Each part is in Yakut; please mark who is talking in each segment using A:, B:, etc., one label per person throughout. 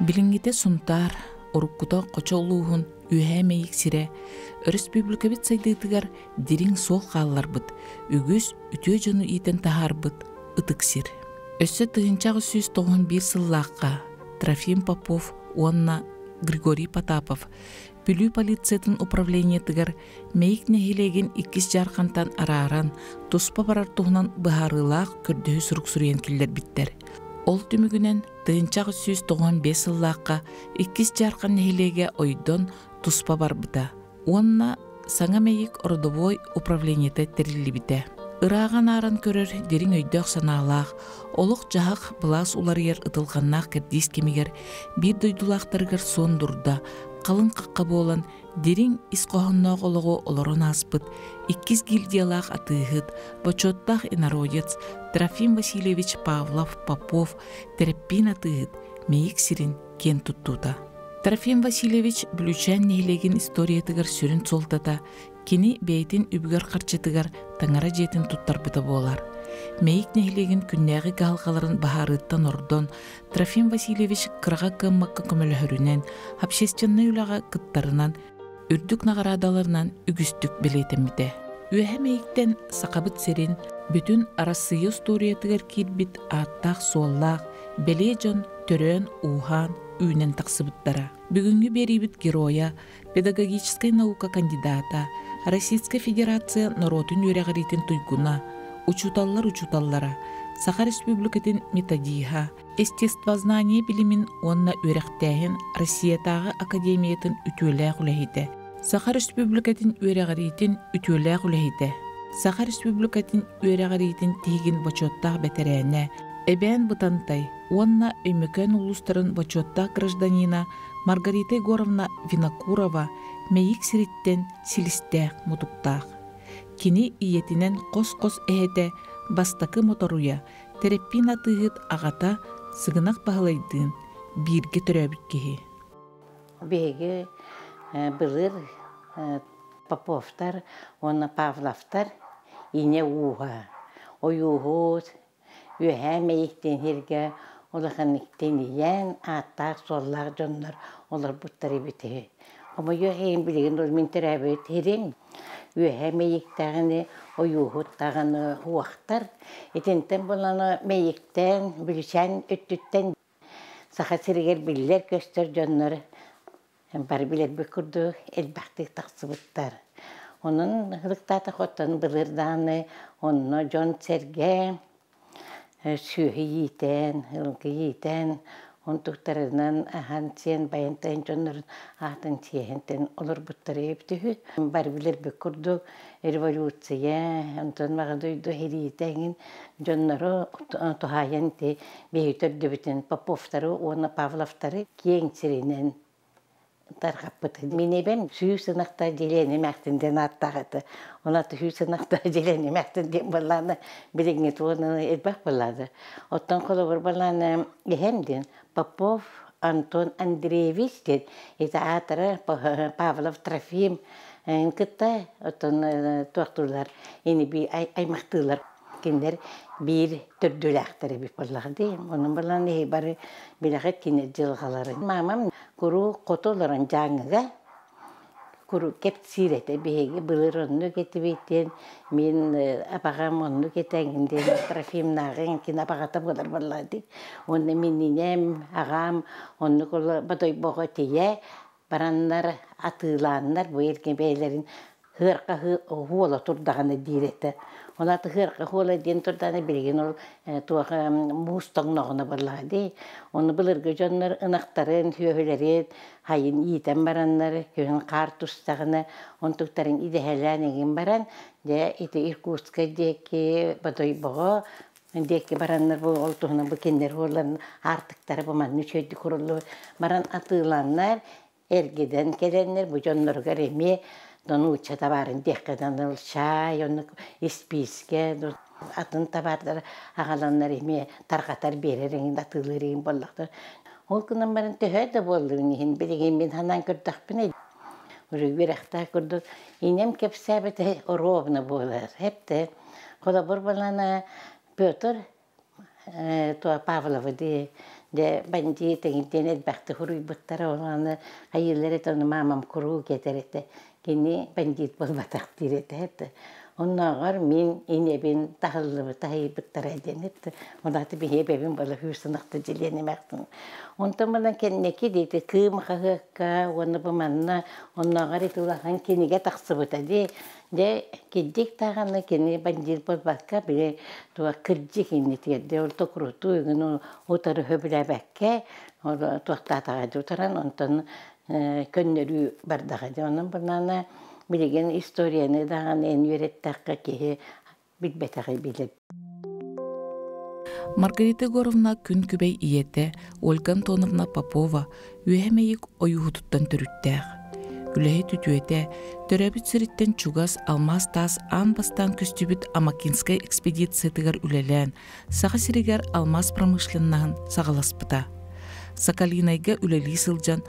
A: Билиҥҥитэ Сунтаар, уруккута Хочо улууһун Үөһээ Мэйик сирэ, өрөспүүбүлүкэбит сайдыытыгар дириҥ суол хаалларбыт, үгүс үтүө дьону иитэн таһаарбыт ытык сир. Өссө 1891 сыллаахха Трофим Попов уонна Григорий Потапов Бүлүү полициятын управлениетыгар Мэйик нэһилиэгин иккис дьаархантан арааран, туспа барар туһунан быһаарыылаах көрдөһүү сурук суруйан киллэрбиттэр. Ол түмүгүнэн 1895 сыллаахха иккис Дьаархан нэһилиэгэ ойдон туспа барбыта уонна Саҥа Мэйик родовой управлениета тэриллибитэ. Ырааҕы анааран көрөр дириҥ өйдөөх-санаалаах, олох-дьаһах былаас уларыйар ытылҕаннаах кэрдиис кэмигэр биир дойдулаахтарыгар суон дурда, халыҥ хахха буолан дириҥ ис хоһоонноох олоҕу олорон ааспыт иккис гильдиялаах атыыһыт, бочуоттаах инородец Трофим Васильевич Павлов-Попов Тэрэппиин атыыһыт Мэйик сирин киэн туттуута. Трофим Васильевич Бүлүүчээн нэһилиэгин историятыгар сүрүн суолтата кини бэйэтин үбүгэр-харчытыгар таҥара дьиэтин туттарбыта буолар. Мэйик нэһилиэгин күннээҕи кыһалҕаларын баһаарыттан ордон Трофим Васильевич кыраҕа кыаммакка көмөлөһөрүнэн, общественнай үлэҕэ кыттарынан, үрдүк наҕараадаларынан үгүстүк бэлиэтэммитэ. Үөһэ Мэйиктэн Сахабыт сирин бүтүн Арассыыйа устуоруйатыгар киирбит ааттаах-суоллаах бэлиэ дьон төрөөн-ууһаан, үүнэн тахсыбыттара. Бүгүҥҥү биэриибит геройа, педагогическай наука кандидата, Российскай Федерация норуотун үөрэҕириитин туйгуна, учууталлар учууталлара, Саха Республикатын методиһа, естествознание билимин уонна үөрэхтээһин Россиятааҕы академиятын үтүөлээх үлэһитэ, Саха Республикатын үөрэҕириитин үтүөлээх үлэһитэ, Саха Республикатын үөрэҕириитин тиһигин бочуоттаах бэтэрээнэ, Эбээн Бытантай уонна Өймөкөөн улуустарын бочуоттаах гражданина Маргарита Егоровна Винокурова Мэйик сириттэн силистээх-мутуктаах. Кини ийэтинэн хос-хос эһэтэ бастакы моторуйа Тэрэппиин атыыһыт аҕата Сыгынах Баһылайдыын бииргэ төрөөбүт киһи.
B: Биһиги былыр Поповтар уонна Павловтар инэ ууһа, ойууһут, Үөһээ Мэйиктиин сиргэ улаханнык тэнийэн, ааттаах-суоллаах дьоннор олорбуттар эбит үһү. Хомойуох иһин билигин ол мин төрөөбүт сирим Үөһээ Мэйиктээҕини ойууһут даҕаны уохтар. Итинтэн булан Мэйиктээн, Бүлүчээн өттүттэн Саха сиригэр биллэр-көстөр дьоннор бары билэрбит курдук элбэхтик тахсыбыттар. Онон ылыктаатах оттон былыр даҕаны онно дьон-сэргэ сүөһү иитэн, ылгы иитэн, онтуктарынан аһаан-сиэн байан-тайан дьоннорун аатын сиэһинтэн олорбуттар эбит үһү. Бары билэрбит курдук революция, онтон Маҕа дойду сэриитэ эҥин дьоннору туһаайан ити биһиги төрдүбүтүн Поповтары уонна Павловтары киэҥ сиринэн тарҕаппыт. Мин эбэм сүүс ынахта дьилиэн эмээхтин диэн ааттаах этэ. Онон сүүс ынахта дьилиэн эмээхтин диэн буоллаана билиҥҥи туонаны элбэх буоллаада. Оттон холобур буоллаана эһэм диэн Попов Антон Андреевич диэн ити аатара Павлов Трофим кытта оттон туохтуулар ини би аймахтыылар кинилэр биир төрдүлээхтэр эбит буоллаҕа дии. Онон балан иһи бары билэҕит кини дьылҕаларын. Мамам куруук хоту олорон Дьааҥыга куруук кэпсиир этэ. Биһиги былыр оннук этибит диэн мин абаҕам оннук этэ эҥин диэн Трофимнааҕы эҥкин абаҕата буолар буоллаҕа дии. Уонна мин инэм, аҕам оннук Бодойбоҕо тиийэ бараннар атыылааннар бу эргэ бэйэлэрин һыарка хуола турдаҕына диир этэ. Ол аты һыарка хуола диэн турдаҕына билигин ол туох муус тоҥноҕуна буоллаҕа дии. Ону былыргы дьоннор ынахтарын, сүөһүлэрин хайын иитэн бараннар күһүн хаар тустаҕына онтуктарын идэһэлээн эҥин баран дьэ ити Иркутскай диэки Бодойбоҕо диэки бараннар бу ол туһунан бу кинилэр уолларын аартыктара бу манна үчүгэйдик куруллубут баран атыыланнар эргидэн кэлэннэр бу дьонноругар эмиэ нуучча табаарын диэххэ дылы чаай оннук испиискэ атын табаардары аҕаланнар эмиэ тарҕатар биэрэр эҥин атыылыыр эҥин буоллахтар ол гынан баран төһө да буоллун иһин билигин мин санаан көрдөхпүнэ уже үөрэхтээх курдук инэм кэпсээбитэ оруобуна буолар эптэ холобур балана Петр Павловы дии. Дьэ, бандьыыт эҥин элбэхтик суруйбуттара, ону хайыылар этэ, ону маамам куруук этэр этэ. Кини бандьыыт буолбатах диир этэ. Оннооҕор мин инэбин таһыллыбыт таһыйбыттара диэн этэ. Онуоха биһи эбэбин буола хүүс-сынахта дьилиэн эмээхтин. Онтон мынан кэнники диэти Кыым хаһыакка уонна бу манна оннооҕор ити улахан кинигэ тахсыбыта дии. Дьэ, кирдьик даҕаны кини бандьыыт буолбакка, били туох кырдьык иннитигэр дьэ ол токурутуу игин утары сөбүлээбэккэ ол туохтаатаҕа дии утаран онтон көннөрүү бардаҕа дии. Онон бунаана билигин историяны даҕаны эн үөрэттэххэ киһи билбэтэҕи билэр.
A: Маргарита Егоровна күн күбэй ийэтэ Ольга Антоновна Попова Үөһэ Мэйик ойууһутуттан төрүттээх. Үлэһит үтүөтэ, төрөөбүт сириттэн чугас алмаас таас аан бастаан көстүбүт Амакинскай экспедициятыгар үлэлээн, Саха сиригэр алмаас промышленноһын саҕаласпыта. Сахалинайга үлэлии сылдьан,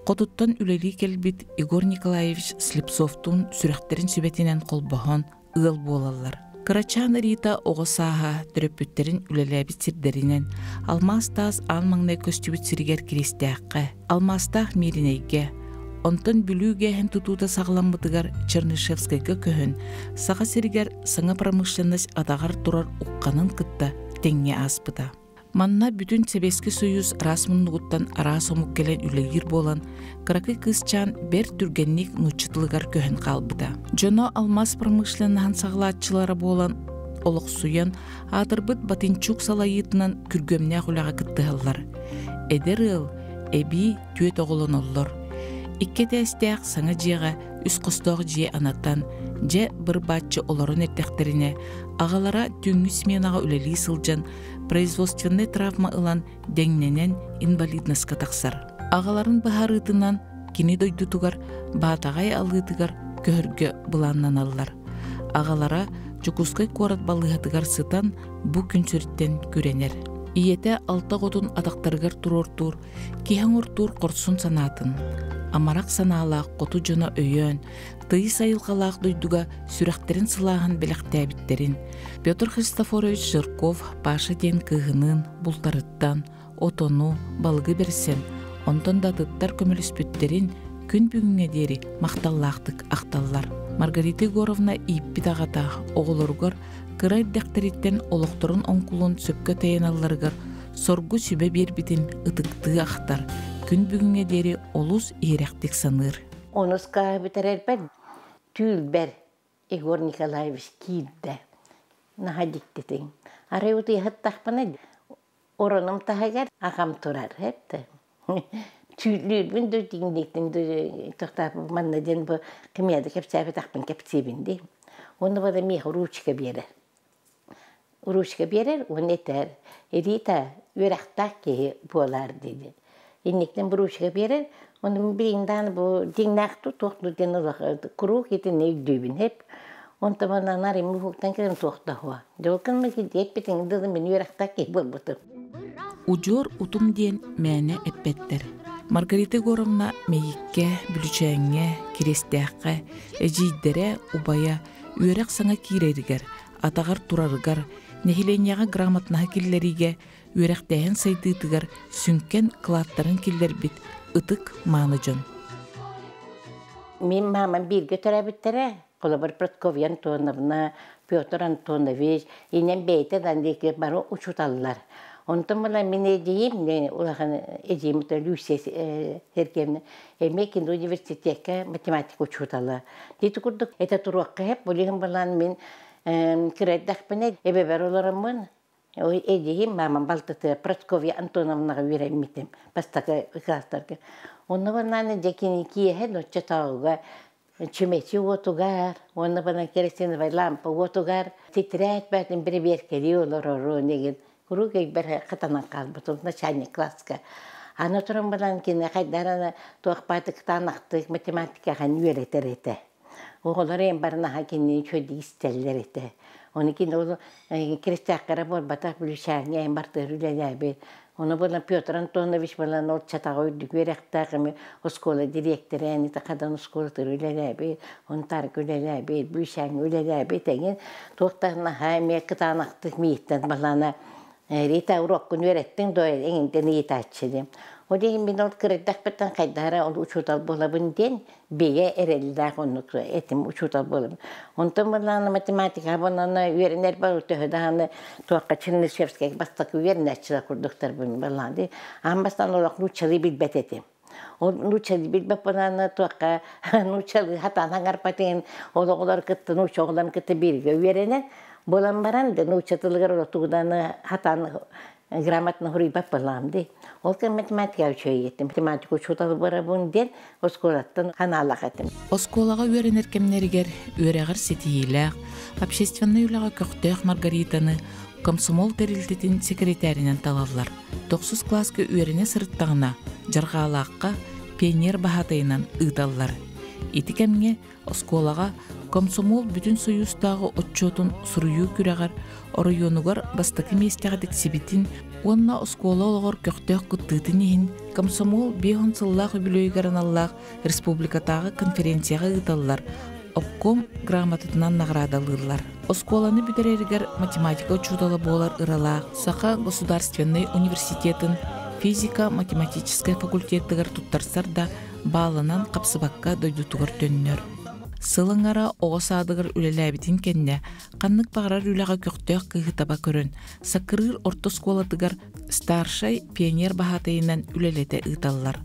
A: хотуттан үлэлии кэлбит Егор Николаевич Слепцовтуун сүрэхтэрин сүбэтинэн холбоһон ыал буолаллар. Кырачаан Рита оҕо сааһа төрөппүттэрин үлэлээбит сирдэринэн алмаас таас аан маҥнай көстүбүт сиригэр Киристээххэ, алмаастаах Мииринэйгэ, онтон Бүлүү гээһин тутуута саҕаламмытыгар Чернышевскайга көһөн, Саха сиригэр саҥа промышленность атаҕар турар ухханын кытта тэҥҥэ ааспыта. Манна бүтүн Сэбиэскэй Союз араас муннугуттан араас омук кэлэн үлэлиир буолан, кыракый кыысчаан бэрт түргэнник нуучча тылыгар көһөн хаалбыта. Дьоно алмаас промышленноһын саҕалааччылара буолан, олохсуйан, аатырбыт Батынчук салайыытынан күргүөмнээх үлэҕэ кыттыһаллар. Эдэр ыал эбии түөрт оҕолоноллор. Икки этээстээх саҥа дьиэҕэ үс хостоох дьиэ анатан, дьэ бырбааччы олорон эрдэхтэринэ, аҕалара түүҥҥү сменаҕа үлэлии сылдьан производственнай травма ылан дэҥнэнэн инвалидноска тахсар. Аҕаларын быһаарыытынан кини дойдутугар Баатаҕай алыытыгар көһөргө былааннаналлар. Аҕалара Дьокуускай куорат балыыһатыгар сытан бу күн сириттэн күрэнэр. Ийэтэ алта оҕотун атахтарыгар туруортуур киһи оҥортуур хорсун санаатын, амарах санаалаах хоту дьоно өйөөн, тыйыс айылҕалаах дойдуга сүрэхтэрин сылааһын бэлэхтээбиттэрин Петр Христофорович Жирков Паша диэн кыыһыныын бултарыттан отону, балыгы бэрсэн, онтон да атыттар көмөлөспүттэрин күн бүгүҥҥэ диэри махталлаахтык ахталлар. Маргарита Егоровна ииппит аҕата оҕолоругар кыра эрдэхтэриттэн олохторун оҥкулун сөпкө тайаналларыгар соргу сүбэ биэрбитин ытыктыы ахтар, күн бүгүҥҥэ диэри олус иһирэхтик саныыр.
B: Онуска бүтэрэрбэр түүлбэр Егор Николаевич киирдэ. Наһаа дьиктитиҥ. Арай утуйаһыттахпына оронум таһыгар аҕам турар эптэ. Түүлүүрбүн да дьиҥниктин да тохтооппун манна диэн бу кимиэхэ да кэпсээбэтэхпин кэпсиибин дии. Уонна бада миэхэ ручка биэрэр. Ручка биэрэр уонна этэр Рита үөрэхтээх киһи буолаар диир. Инниктэн бу ручка биэрэр уонна билигин даҕаны бу дьиҥнээх туох диэн куруук итини өйдүүбүн эп. Онтон манан арыймы уһуктан кэлэн туох да суох. Дьолкун диэппитиҥ дылы мин үөрэхтээх киһи буолбутум.
A: Удьуор утум диэн мээнэ эппэттэр. Маргарита Егоровна Мэйиккэ, Бүлүчээҥҥэ, Кириэстээххэ эдьиийдэрэ, убайа үөрэх саҥа киирэригэр, атаҕар турарыгар, нэһилиэнньэҕэ грамотнаһы киллэриигэ, үөрэхтээһин сайдыытыгар сүҥкэн кылааттарын киллэрбит ытык мааны дьон.
B: Мин маамам бииргэ төрөөбүттэрэ, холобур Прасковья Антоновна, Петр Антонович, инэн бэйэтэ да диэки бары учууталлар. Онтон мына мин эдьиийим, улахан эдьиийим Люция Сергеевна, эмиэ кино университекка математика учуутала. Дити курдук это туруохха сөп, бу иһин балаан мин кыра эрдэхпинэ эбэбэр олороммун эдьиийим маамам балтыта Прасковья Антоновнаҕа үөрэммитим бастакы класстарга. Онно барнааны дьэ кини киэһэ ноччотооҕуга чүмэчи уотугар уонна бана керосиновай лампа уотугар тетрадь баатын бэрэбиэркэлии олорорун игин куруук өйбөр хатанан хаалбытым начальник класска. Аны туран баран кини хайдах туох баатыктаанахтык математикаҕа үөрэтэр этэ. Оҕолор эн барынаха кинини үчүгэйдик истэллэр этэ. Оны кини ол крестяхтара буолбатах Бүлүчээҥҥэ эн бартыгар үлэлээбит. Ону буолан Петр Антонович буолан ол чатаҕа үрдүк үөрэхтээх эми оскуола дириэктэрэ ини Хадан оскуолатыгар үлэлээбит, Онтаарга үлэлээбит, Бүлүчээҥҥэ үлэлээбит эҥин туохтан наһаа эмиэ кытаанахтык мииттэн балаана Рита уруоккун үөрэттиҥ дуо эҥинтэн ыйытааччы диэн. Ол иһин мин ол кырыйдахпыттан хайдах эрэ ол учуутал буолабын диэн бигэ эрэллээх оннук этим учуутал буолабын. Онтон былаана математика буолана үөрэнэр бар төһө даҕаны туохха Чернышевскай бастакы үөрэнээччилэр курдуктарбын былаан дии. Аан бастаан олох нууччалыы билбэт этим. Ол нууччалыы билбэт буолаана туохха нууччалыы хатаан аҥарпатын ол оҕолор кытта нуучча оҕолорун кытта бииргэ үөрэнэн буолан баран да нуучча тылыгар олохтугунан хатаан грамотно суруйбат буоллаҕым дии. Ол кэм математика үчүгэй этим. Математика учуутала барабын диэн оскуолаттан ханаалах этим.
A: Оскуолаҕа үөрэнэр кэмнэригэр үөрэҕэр ситиһиилээх, общественнай үлэҕэ көхтөөх Маргаританы комсомол тэрилтэтин секретаринэн талаллар. Тохсус кылааска үөрэнэ сырыттаҕына, Дьарҕаалаахха пионер баһаатайынан ыыталлар. Ити кэмҥэ оскуолаҕа комсомол бүтүн Союзтааҕы отчуотун суруйуу күрэҕэр оройуонугар бастакы миэстэҕэ тиксибитин уонна оскуола олоҕор көхтөөх кыттыытын иһин комсомол 50 сыллаах үбүлүөйүгэр аналлаах республикатааҕы конференцияҕа ыыталлар, обком грамотатынан наҕараадалыыллар. Оскуоланы бүтэрэригэр математика учуутала буолар ыралаах Саха государственнай университетын физико-математическай факультетыгар туттарсар да баалынан хапсыбакка дойдутугар төннөр. Сыл аҥара оҕо саадыгар үлэлээбитин кэннэ ханнык баҕарар үлэҕэ көхтөөх кыыһы таба көрөн, Саккырыыр орто оскуолатыгар старшай пионер баһаатайынан үлэлэтэ ыыталлар.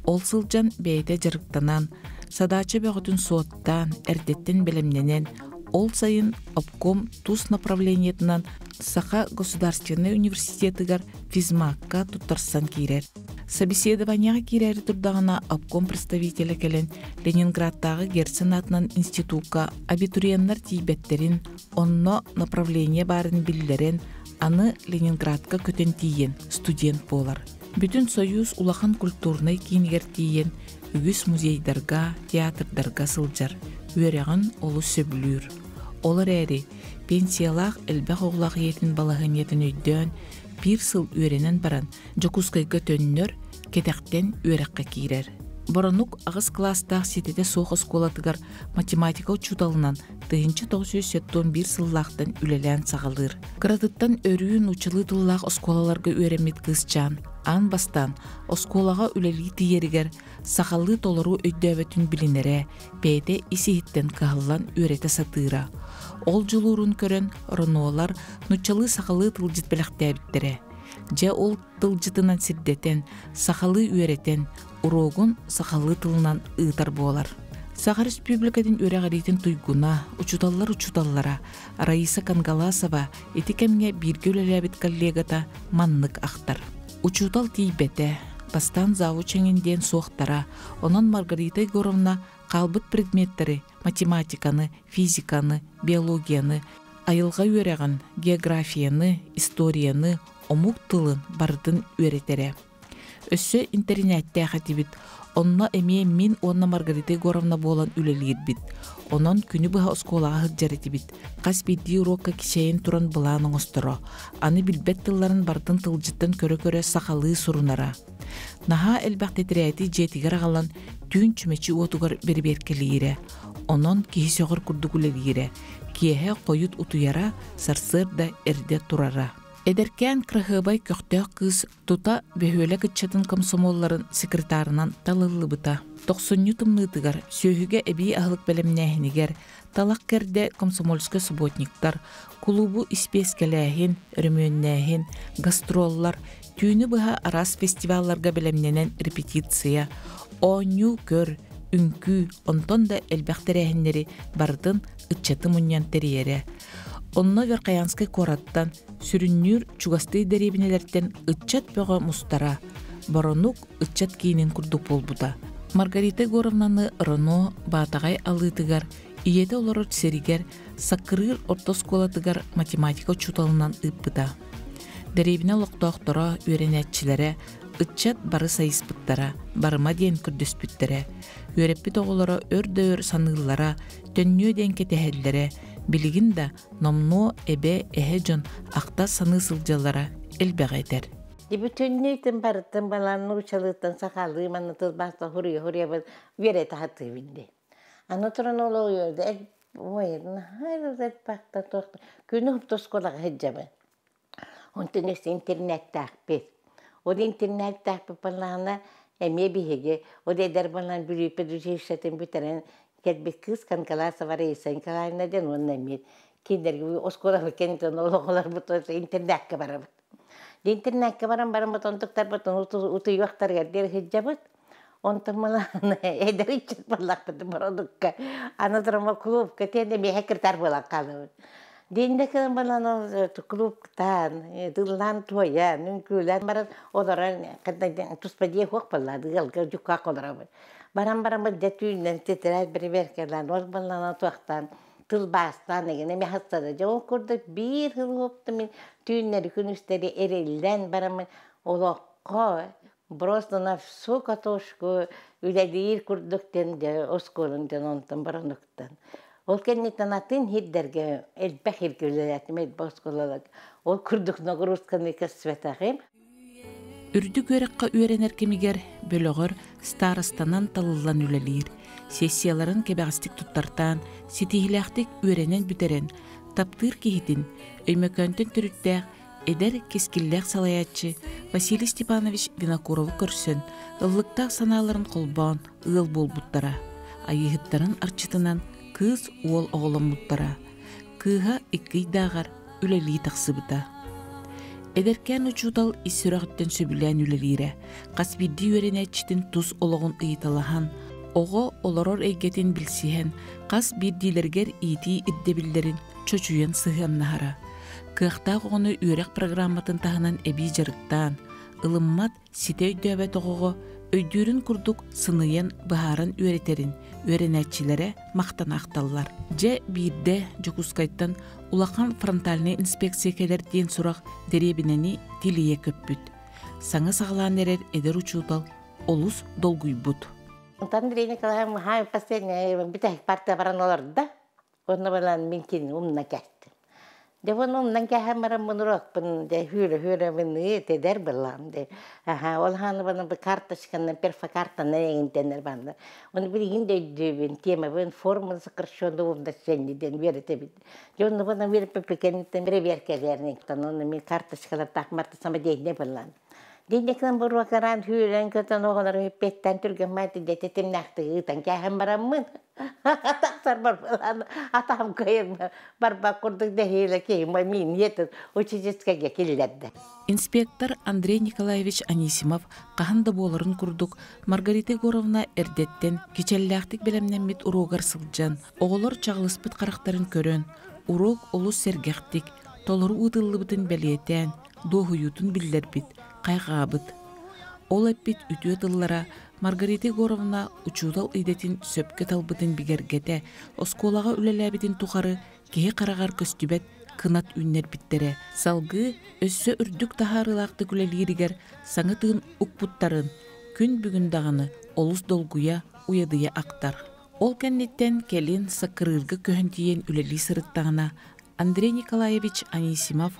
A: Ол сылдьан бэйэтэ дьарыктанан, садаача бөҕөтүн суоттаан, эрдэттэн бэлэмнэнэн, ол сайын обком тус направлениетынан Саха государственнай университетыгар физмакка туттарсан киирэр. Собеседованиеҕа киирээри турдаҕына обком представителэ кэлэн Ленинградтааҕы Герцен аатынан институкка абитуриеннар тиийбэттэрин, онно направление баарын биллэрэн, аны Ленинградка көтөн тиийэн студент буолар. Бүтүн Союз улахан культурнай киинигэр тиийэн үгүс музейдарга, театрдарга сылдьар, үөрэҕин олус сөбүлүүр. Ол эрээри пенсиялаах элбэх оҕолоох ийэтин балаһыанньатын өйдөөн, биир сыл үөрэнэн баран Дьокуускайга төннөр, кэтэхтэн үөрэххэ киирэр. Боронук аҕыс кылаастаах ситэтэ суох оскуолатыгар математика учууталынан 1971 сыллаахтан үлэлээн саҕалыыр. Кыратыттан өрүү нууччалыы тыллаах оскуолаларга үөрэммит кыысчаан аан бастаан оскуолаҕа үлэлии тиийэригэр сахалыы толору өйдөөбөтүн билинэрэ, бэйэтэ ис-иһиттэн кыһаллан үөрэтэ сатыыра. Ол дьулуурун көрөн РОНОлар нууччалыы-сахалыы тылдьыт бэлэхтээбиттэрэ. Дьэ ол тылдьытынан сирдэтэн, сахалыы үөрэтэн, уруогун сахалыы тылынан ыытар буолар. Саха Республикатын үөрэҕириитин туйгуна, учууталлар учууталлара Раиса Кангаласова ити кэмҥэ бииргэ үлэлээбит коллегата маннык ахтар. Учуутал тиийбэтэ, бастаан завуч эҥин диэн суохтара, онон Маргарита Егоровна хаалбыт предметтэри математиканы, физиканы, биологияны, айылҕа үөрэҕин, географияны, историяны, омук тылын барытын үөрэтэрэ. Өссө интэринээттээх этибит, онно эмиэ мин уонна Маргарита Егоровна буолан үлэлиирбит. Онон күнү быһа оскуолаҕа сылдьар этибит. Хас биирдии уруокка кичэйэн туран былаан оҥосторо. Аны билбэт тылларын барытын тылдьыттан көрө-көрө сахалыы сурунара. Наһаа элбэх тэтэрээти дьиэтигэр аҕалан түүн чүмэчи уотугар бэрэбиэркэлиирэ. Онон киһи сөҕөр курдук үлэлиирэ. Киэһэ хойут утуйара, сарсыарда эрдэ турара. Эдэркээн кыраһыабай көхтөөх кыыс тута бөһүөлэк ыччатын комсомолларын секретарынан талыллыбыта. Тохсунньу тымныытыгар сүөһүгэ эбии аһылык бэлэмнээһинигэр талах кэрдэ комсомольскай субботниктар, кулуубу испиэскэлээһин, өрөмүөннээһин, гастроллар, түүнү быһа араас фестивалларга бэлэмнэнэн репетиция, оонньуу көр, үҥкүү, онтон да элбэх тэрээһиннэри барытын ыччаты мунньан тэрийэрэ. Онно Верхоянскай куораттан, сүрүннүүр чугастыы дэриэбинэлэртэн ыччат бөҕө мустара, Боронук ыччат киинин курдук буолбута. Маргарита Егоровнаны РОНО Баатаҕай алыытыгар ийэтэ олорор сиригэр Саккырыыр орто оскуолатыгар математика учууталынан ыыппыта. Дэриэбинэ олохтоохторо, үөрэнээччилэрэ, ыччат бары сайыспыттара, барыма диэн көрдөспүттэрэ. Үөрэппит оҕолоро өр да өр саныыллара, төннүө диэн кэтэһэллэрэ, билигин да номнуо эбэ, эһэ дьон ахта саныы сылдьаллара элбэҕи этэр.
B: Бүтүннүүтүн барытын балан нуучалыыттан сахалыы манна тылбааста хуруйа-хуруйабын үөрэтэ сатыыбын дии. Аны туран ол ой, күнү оскуолаҕа сылдьабын. Онтон өссө интернеттаахпыт. Ол интернеттаахпыт буоллаҕына эмиэ биһиги ол эдэр буолан Бүлүү педучилищетын бүтэрэн кэлбит кыыс Канкаласова Раиса Николаевна диэн уонна эмиэ кинилэргэ оскуолабыт кэнниттэн олоҕолорбут интернакка барабыт. Интернакка баран бараммыт онтуктарбытын утуйуохтарыгар диэри сылдьабыт. Онтон малааны эдэр ыччат буоллахпыт бородукка аны туран клубка тиэнэ миэхэ кыртар буолан хаалабыт. Диэннэ кэлэн балан клубтаан, тыллаан туойан, үҥкүүлээн баран олорон туспа дьиэ суох буолла, ыалга дьуккаах олоробут. Баран бараммыт дьэ түүннэн тетрадь бэрэбиэркэлээн, ол баллана туохтаан тылбаастаан эгин эмиэ хастада. Дьэ ол курдук биир сыл уоптум мин түүннэри күнүстэри эриллэн бараммын олоххо просто на всю катушку үлэлиир курдук диэн дьэ оскуолам дьон онтон баран уктан. Ол кэнниттэн атын сирдэргэ элбэх сиргэ үлэлээтим, элбэх оскуолаларга. Ол курдук нагрузканы көрсүбэтэҕим.
A: Үрдүк үөрэххэ үөрэнэр кэмигэр бөлөҕөр старостанан талыллан үлэлиир, сессияларын кэбэҕэстик туттартаан, ситиһиилээхтик үөрэнэн бүтэрэн, таптыыр киһитин, Өймөкөөнтөн төрүттээх эдэр кэскиллээх салайааччы Василий Степанович Винокурову көрсөн, ыллыктаах санааларын холбоон ыал буолбуттара. Айыыһыттарын арчытынан кыыс уол оҕоломмуттара. Кыыһа икки ыйдааҕар үлэлии тахсыбыта. Эдэркээн учуутал ис сүрэҕиттэн сөбүлээн үлэлиирэ, хас биирдии үөрэнээччитин тус олоҕун ыйыталаһан, оҕо олорор эйгэтин билсиһэн, хас биирдиилэригэр иитии ирдэбиллэрин чочуйан сыһыаннаһара. Кыахтаах оҕону үөрэх программатын таһынан эбии дьарыктаан, ылыммат, ситэ өйдөөбөт оҕоҕо өйдүүрүн курдук сыныйан быһааран үөрэтэрин үөрэнээччилэрэ махтана ахталлар. Дьэ, биирдэ Дьокуускайтан улахан фронтальнай инспекция кэлэр диэн сурах дэриэбинэни тилийэ көппүт. Саҥа саҕалаан эрэр эдэр учуутал олус долгуйбут.
B: Андрей Николаевич последняя бүтэһик партия баран олордо. Онно баран мин кинини умна кэстим. Дьэ уонна умнан кээһэн бараммын уруокпун дьэ хүүрэ-хүүрэбин тэдэр былаам дэ. Аха ол хааны бана бу карточканан перфокартанан эҥинтэннэр банна. Оны билигин да өйдүүбүн темабын формула сокращенного умнашения диэн үөрэтэбин. Дьэ онно бана үөрэппиппикэнниттэн бэрэбиэркэлэрин онно мин карточкалар таах самодеятельнай былаан. Диннекнан буруокараан хүүрэн көтөн оҕолору үппеттэн түргэн маати дэтэ тимнээхтик ыытан кээһэн бараммын тахсар барбалаан атаһым кыайан барбак курдук дэһиилэ киһим мин ниэтин учительскайга киллэрдэ.
A: Инспектор Андрей Николаевич Анисимов хаһан да буоларын курдук Маргарита Егоровна эрдэттэн кичэллээхтик бэлэмнэммит уруогар сылдьан, оҕолор чаҕылыспыт харахтарын көрөн, уруок олус сэргэхтик, толору ыытыллыбытын бэлиэтээн, дуоһуйуутун биллэрбит, хайҕаабыт. Ол эппит үтүө тыллара Маргарита Егоровна учуутал идэтин сөпкө талбытын бигэргэтэ, оскуолаҕа үлэлээбитин тухары киһи хараҕар көстүбэт кынат үүннэрбиттэрэ. Салгыы өссө үрдүк таһаарыылаахтык үлэлииригэр саҥа тыын укпуттарын күн бүгүн даҕаны олус долгуйа, уйадыйа ахтар. Ол кэнниттэн кэлин Саккырыырга көһөн тиийэн үлэлии сырыттаҕына Андрей Николаевич Анисимов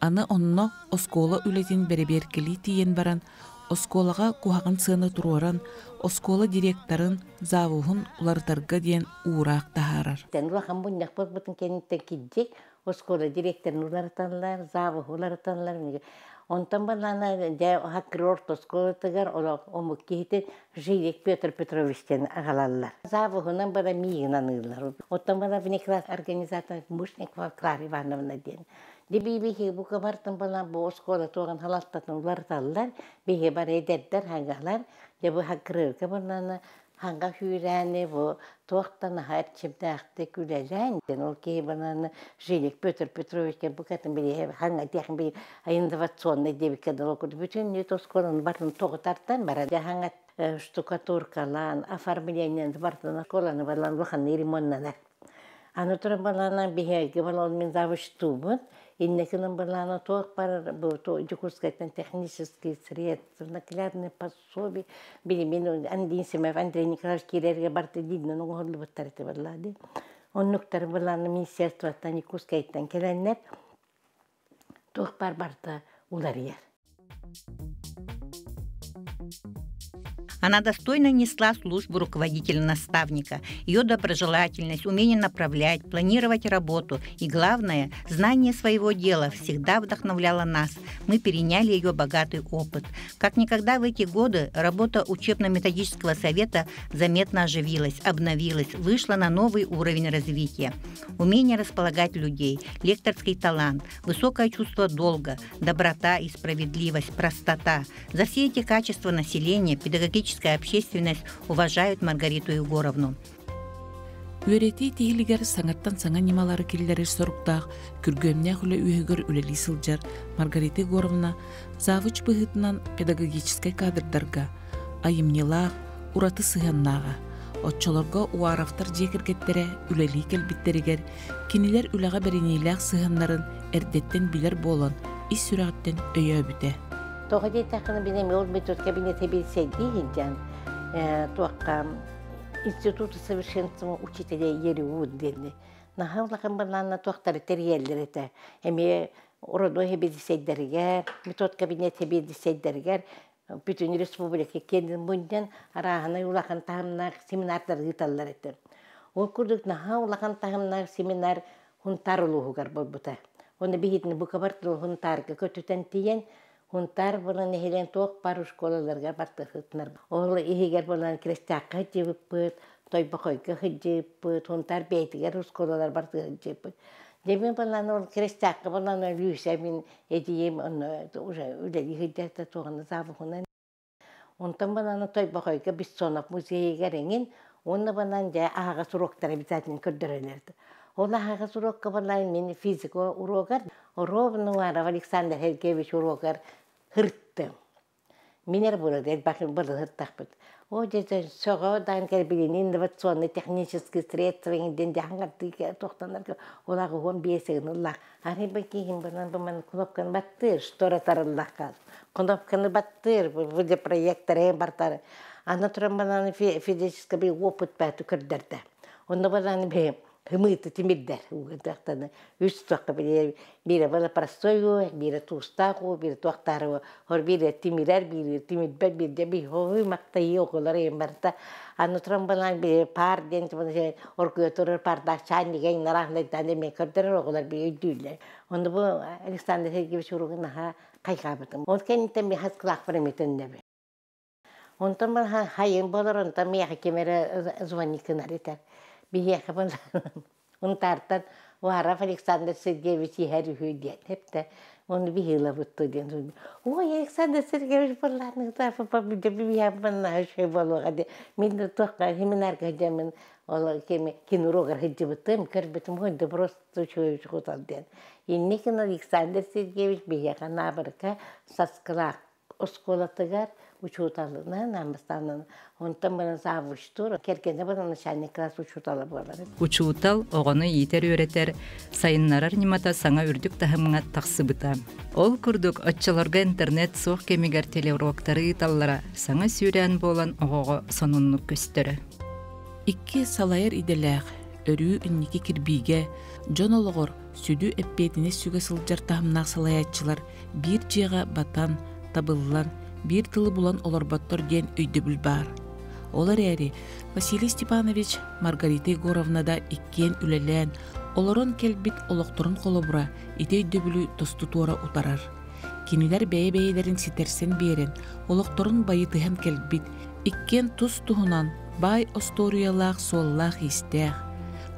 A: аны онно оскуола үлэтин бэрэбиэркэлии тиийэн баран, оскуолаҕа куһаҕан сыана туруоран, оскуола директорын, завуһун уларытарга диэн уураах таһаарар.
B: Улахан мунньах буолбутун кэнниттэн кирдик оскуола директорын уларыталлар, завуһу уларыталлар. Онтон балаана дьэ Хакрорт оскуолатыгар олох омук киһитин Жилик Петр Петрович диэн аҕалаллар. Завуһунан бара миигин аныыллар. Оттон бала внекласс организатор Мышникова Клара Ивановна диэн. Дебиибиһи бука бартын балан бу оскуола туоҕун халалтатын уларыталлар. Биһи бары эдэрдэр хаҥалар. Дьэ бу хакырыырга барнаны ханга хүүрээни бу туохтан аха эрчимнээхтик үлэлээн диэн ол киһи бананы Жилик Петр Петрович букатын били ханга диэхин били инновационный диэбиккэ дылы бүтүн нүт оскуоланы барын тоҕутартан баран хаҥа штукатуркалаан оформлениен бартын оскуоланы балан улаханный ремоннанар. Аны туран балаана биһиги балан мин завучтуубун иннекинен балаана туох бар бу Дьокуускайтан технические средства, наглядное пособие били мин Андин Андрей Николаевич киирэргэ барты диинэн оҥоһуллубуттар этэ баллаады. Оннуктар балаана министерствоттан Якутскайтан кэлэннэр туох бар барта уларыйар.
C: Она достойно несла службу руководителя-наставника. Ее доброжелательность, умение направлять, планировать работу и, главное, знание своего дела всегда вдохновляло нас. Мы переняли ее богатый опыт. Как никогда в эти годы работа учебно-методического совета заметно оживилась, обновилась, вышла на новый уровень развития. Умение располагать людей, лекторский талант, высокое чувство долга, доброта и справедливость, простота. За все эти качества население, педагогическая общественность уважают Маргариту Егоровну.
A: Үөрэтии тиһилигэр саҥаттан саҥа ньымалары киллэрэр соруктаах күргүөмнээх үлэ үөһүгэр үлэлии сылдьар Маргарита Егоровна завуч быһыытынан педагогическай кадрдарга айымньылаах, ураты сыһыаннааҕа. Оччолорго Уаровтар дьиэ кэргэттэрэ үлэлии кэлбиттэригэр кинилэр үлэҕэ бэриниилээх сыһыаннарын эрдэттэн билэр буолан, ис сүрэҕиттэн өйөөбүтэ.
B: Тоҕо диэтэххинэ, мин эмиэ ол метод кабинета билсэйдии сылдьан, туохха Институт совершенства учителей ЕРИУ диэни наһаа улахан былаанна туохтары тэрийэллэр этэ. Эмиэ родной сэбиэдиссэйдэригэр, метод кабинет сэбиэдиссэйдэригэр бүтүн республика киэнин мунньан арааһынай улахан таһымнаах семинардары ыыталлар этэ. Ол курдук наһаа улахан таһымнаах семинар Хунтаар улууһугар буолбута. Уонна биһитини бука бар Хунтаарга көтүтэн тиийэн Хунтаар буолан нэһилиэн туох баар школаларга бартыһытынар. Ол иһигэр буолан Крестяхха сылдьыбыппыт, Тойбохойго сылдьыбыппыт, Хунтаар бэйэтигэр школалар бартыһылдьыбыппыт. Дьэ буолан ол Крестяхха буолан Лүүсэ мин эдьиийим онно уже үлэлии сылдьар туоҕана завуһунан. Онтон банан Тойбохойго Бессонов музейыгар эҥин уонна банан дьэ аһаҕас уруоктар обязательно көрдөрөлөр. Ол аһаҕас уруокка банан мин физика уруогар ровно Уаров Александр Сергеевич уруогар һырттым. Мин эр буолар элбэх былыһыртахпыт. О дьэ сөҕө даан кэлбигини инновационный технический средства диэн дьаһангардыы тохтонор улаҕы 15 ыллах. Арай киһим бынан буман кнопканы баттыыр, штора тарыллахха. Кнопканы баттыыр, бу проектор бартар. Аны туран банан физический опыт бәтү көрдөрдө. Онно банан бе хымыты тимирдер угантахтаны үс туаққа биле бире бала простой бире туустаах бире туақтары хор бире тимирер бире тимирбет бирде би хой мактайы окулар эм барта аны туран балан бире пар ден оркуя парда чайниге нарахнайтан эме көрдөрөр оголар би өйдүүллэр онду бу Александр Сергеевич уругунаха кайгабытым ол кенниттен би хаскылаах бараметеннеби Онтон бар хайын болор, онтон миэхэ кимэрэ звонить гынар этэр. Биһиэхэ Унтаартан Уаров Александр Сергеевич иһэр үһү диэн эптэ. Оны биһилабытты диэн. Ой, Александр Сергеевич буоллааны биһиэхэ үчүгэй буолуоҕа ди. Мин туохха семинарга сылдьаммын ол кеми кинуругар сылдьыбытым, көрбүтүм хойду просто үчүгэй учуутал диэн. Инникин Александр Сергеевич биһиэхэ наабырка саскылаах оскуолатыгар учууталынан аммастанан онтон баран завучтуур кэргэнэ баран начальник класс учуутала буолар.
D: Учуутал оҕону иитэр-үөрэтэр, сайыннарар ньымата саҥа үрдүк таһымҥа тахсыбыта. Ол курдук оччолорго интернет суох кэмигэр телеуроктары ыыталлара саҥа сүүрээн буолан оҕоҕо сонуннук көстөрө.
A: Икки салайар идэлээх, өрүү инники кирбиигэ, дьон олоҕор сүдү эппиэтинэс сүгэ сылдьар таһымнаах салайааччылар биир дьиэҕэ батан, табыллан, биир тылы булан олорботтор диэн өйдөбүл баар. Ол эрээри Василий Степанович, Маргарита Егоровна да иккиэн үлэлээн, олорон кэлбит олохторун холобура ити өйдөбүлү тосту туора утарар. Кинилэр бэйэ-бэйэлэрин ситэрсэн биэрэн, олохторун байытыһан кэлбит, иккиэн тус-туһунан баай остуоруйалаах суоллаах-иистээх.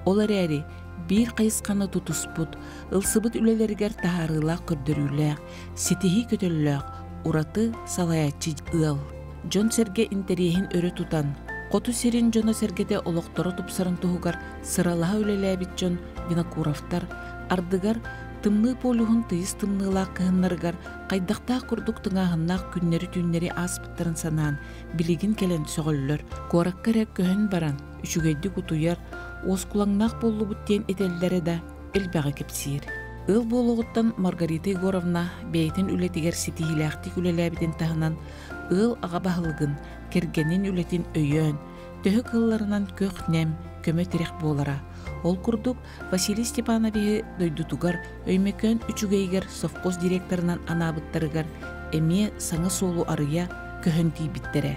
A: Ол эрээри биир хайысханы тутуспут, ылсыбыт үлэлэригэр таһаарыылаах көрдөрүүлээх, ситиһии көтөллөөх ураты салайааччы ыал. Дьон-сэргэ интэриэһин өрө тутан, хоту сирин дьоно-сэргэтэ олохторо тупсарын туһугар сыралаһа үлэлээбит дьон Винокуровтар ардыгар тымныы полюһун тыйыс тымныылаах кыһыннарыгар хайдахтаах курдук тыҥааһыннаах күннэри-түүннэри ааспыттарын санаан, билигин кэлэн сөҕөллөр. Куоракка эрэ көһөн баран, үчүгэйдик утуйар, уоскулаҥнаах буоллубут диэн этэллэрэ да элбэҕи кэпсиир. Ыал буолуоҕуттан Маргарита Егоровна бэйэтин үлэтигэр ситиһиилээхтик үлэлээбитин таһынан, ыал аҕа баһылыгын, кэргэнин үлэтин өйөөн, төһө кыалларынан көх-нэм, көмө-тирэх буолара. Ол курдук, Василий Степановиһы дойдутугар Өймөкөөн Үчүгэйигэр совхоз директорынан анаабыттарыгар эмиэ саҥа суолу арыйа, көһөн тиийбиттэрэ.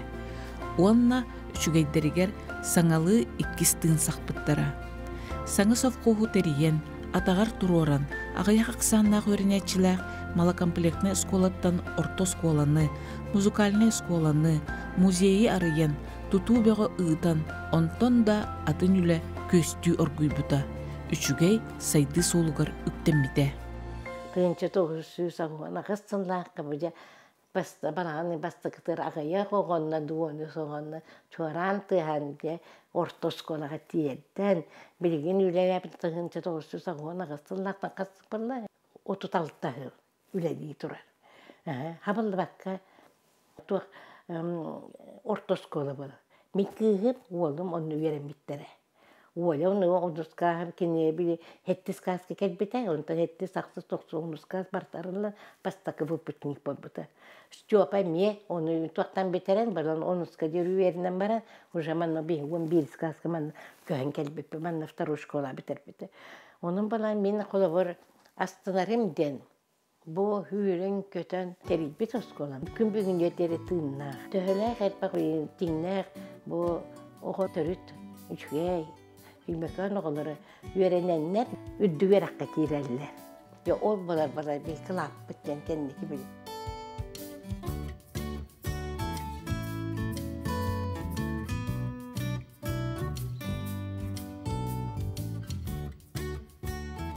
A: Уонна үчүгэйдэригэр саҥалыы иккис тыын сахпыттара. Саҥа совхоһу тэрийэн, атаҕар туруоран, аҕыйах ахсааннаах үөрэнээччилээх малокомплектнай оскуолаттан орто оскуоланы, музыкальнай оскуоланы, музейы арыйан, тутуу бөҕө ыытан, онтон да атын үлэ күөстүү оргуйбута, үчүгэй сайдыы суолугар үктэммитэ.
B: 1998 сыллаахха бу дьэ барааны бастакытыр аҕыйах оҕонно дуону соҕонно чуораан тыаһан дьэ орто оскуолаҕа тиэрдэн билигин үлэлээбит 1998 сыллаахтан хасыппылла 36 сыл үлэлии турар хабыллыбакка туох орто оскуола буолар мин кыыһым уолум онно үөрэммиттэрэ Оля ону онускааһым кини били сэттис кааска кэлбитэ, онтон сэттис, ахсыс, тохсус онускаас бартарыллан бастакы выпускник буолбута. Степа эмиэ ону туохтан бүтэрэн баран онуска диэри үөрэнэн баран уже манна биһиги биирис кааска манна көһөн кэлбиппит, манна второй школа бүтэрбитэ. Онон балан мин холобур астынарым диэн бу сүүрэн-көтөн тэрийбит оскуолам күн бүгүнүгэр диэри тыыннаах. Төһөлөөх элбэх тиҥнээх бу оҕо төрүт үчүгэй, Өймөкөөн оҕолоро үөрэнэннэр үрдүк үөрэххэ киирэллэр. Дьэ ол буолар балар биир кылааппыт диэн кэнники били.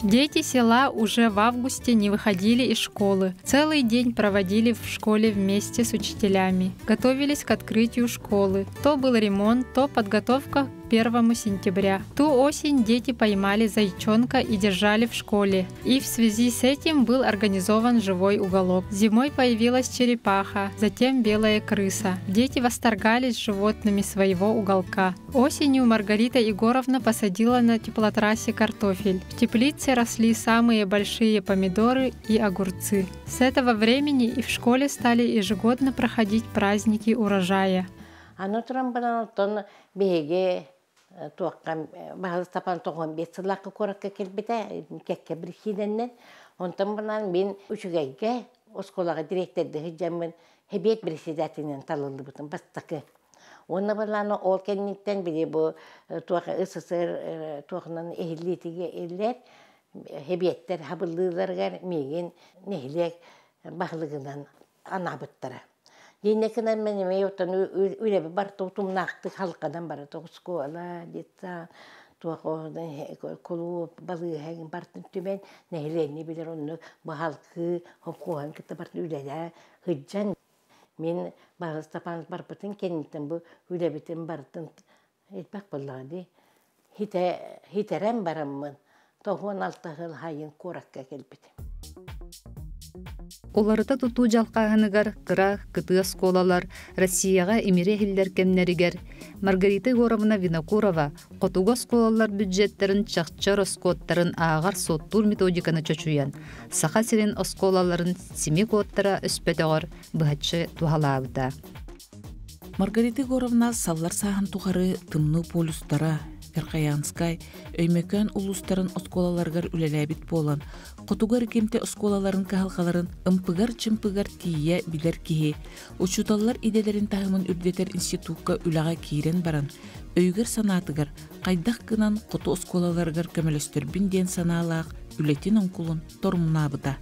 E: Дети села уже в августе не выходили из школы. Целый день проводили в школе вместе с учителями. Готовились к открытию школы. То был ремонт, то подготовка к 1 сентября. Ту осень дети поймали зайчонка и держали в школе. И в связи с этим был организован живой уголок. Зимой появилась черепаха, затем белая крыса. Дети восторгались животными своего уголка. Осенью Маргарита Егоровна посадила на теплотрассе картофель. В теплице росли самые большие помидоры и огурцы. С этого времени и в школе стали ежегодно проходить праздники урожая.
B: Аны туран баран оттон биһиги туохха баһылыстапан тоҕон биэс сыллаахха куоракка кэлбитэ кэккэ биричиинэннэн онтон баран мин үчүгэйгэ оскуолаҕа дириэктэрдии сылдьаммын сэбиэт председателинэн талыллыбытым бастакы Уонна былаана ол кэнниттэн били бу туох СССР туохунан иһиллиитигэ иллэр хэбиэттэр хабыллыыларыгар миигин нэһилиэк баһылыгынан анаабыттара. Диннекинэн мен эмиэ оттон үлэби барта утумнаахтык халканан бара оскуола, детсад, туох кулууп, балыыһа бартын түмэн нэһилиэнньэ билэр онну баһалкыы, хопкуоһан кытта бартын үлэлээ сылдьан Мин Баһылыстапаан барбытын кэнниттэн бу үлэбитин барытын элбэх буоллаҕа дии. Хитэрэн бараммын 96 сыл хайын куоракка кэлбитим.
D: Уларыта тутуу дьалхааһыныгар кыра кытыы оскуолалар Россияҕа имири иһиллэр кэмнэригэр Маргарита Егоровна Винокурова хотугу оскуолалар бюджеттарын чахчы ороскуоттарын ааҕар-суоттуур методиканы чочуйан, Саха сирин оскуолаларын симик уоттара өспөтөҕөр быһаччы туһалаабыта.
A: Маргарита Егоровна саллар сааһын тухары тымныы полюстара, Верхоянскай, Өймөкөөн улуустарын оскуолаларыгар үлэлээбит буолан, хотугу эргимтэ оскуолаларын кыһалҕаларын ымпыгар-чымпыгар тиийэ билэр киһи, учууталлар идэлэрин таһымын үрдэтэр институкка үлэҕэ киирэн баран, өйүгэр-санаатыгар хайдах гынан хоту оскуолаларыгар көмөлөстөрбүн диэн санаалаах үлэтин оҥкулун торумнаабыта.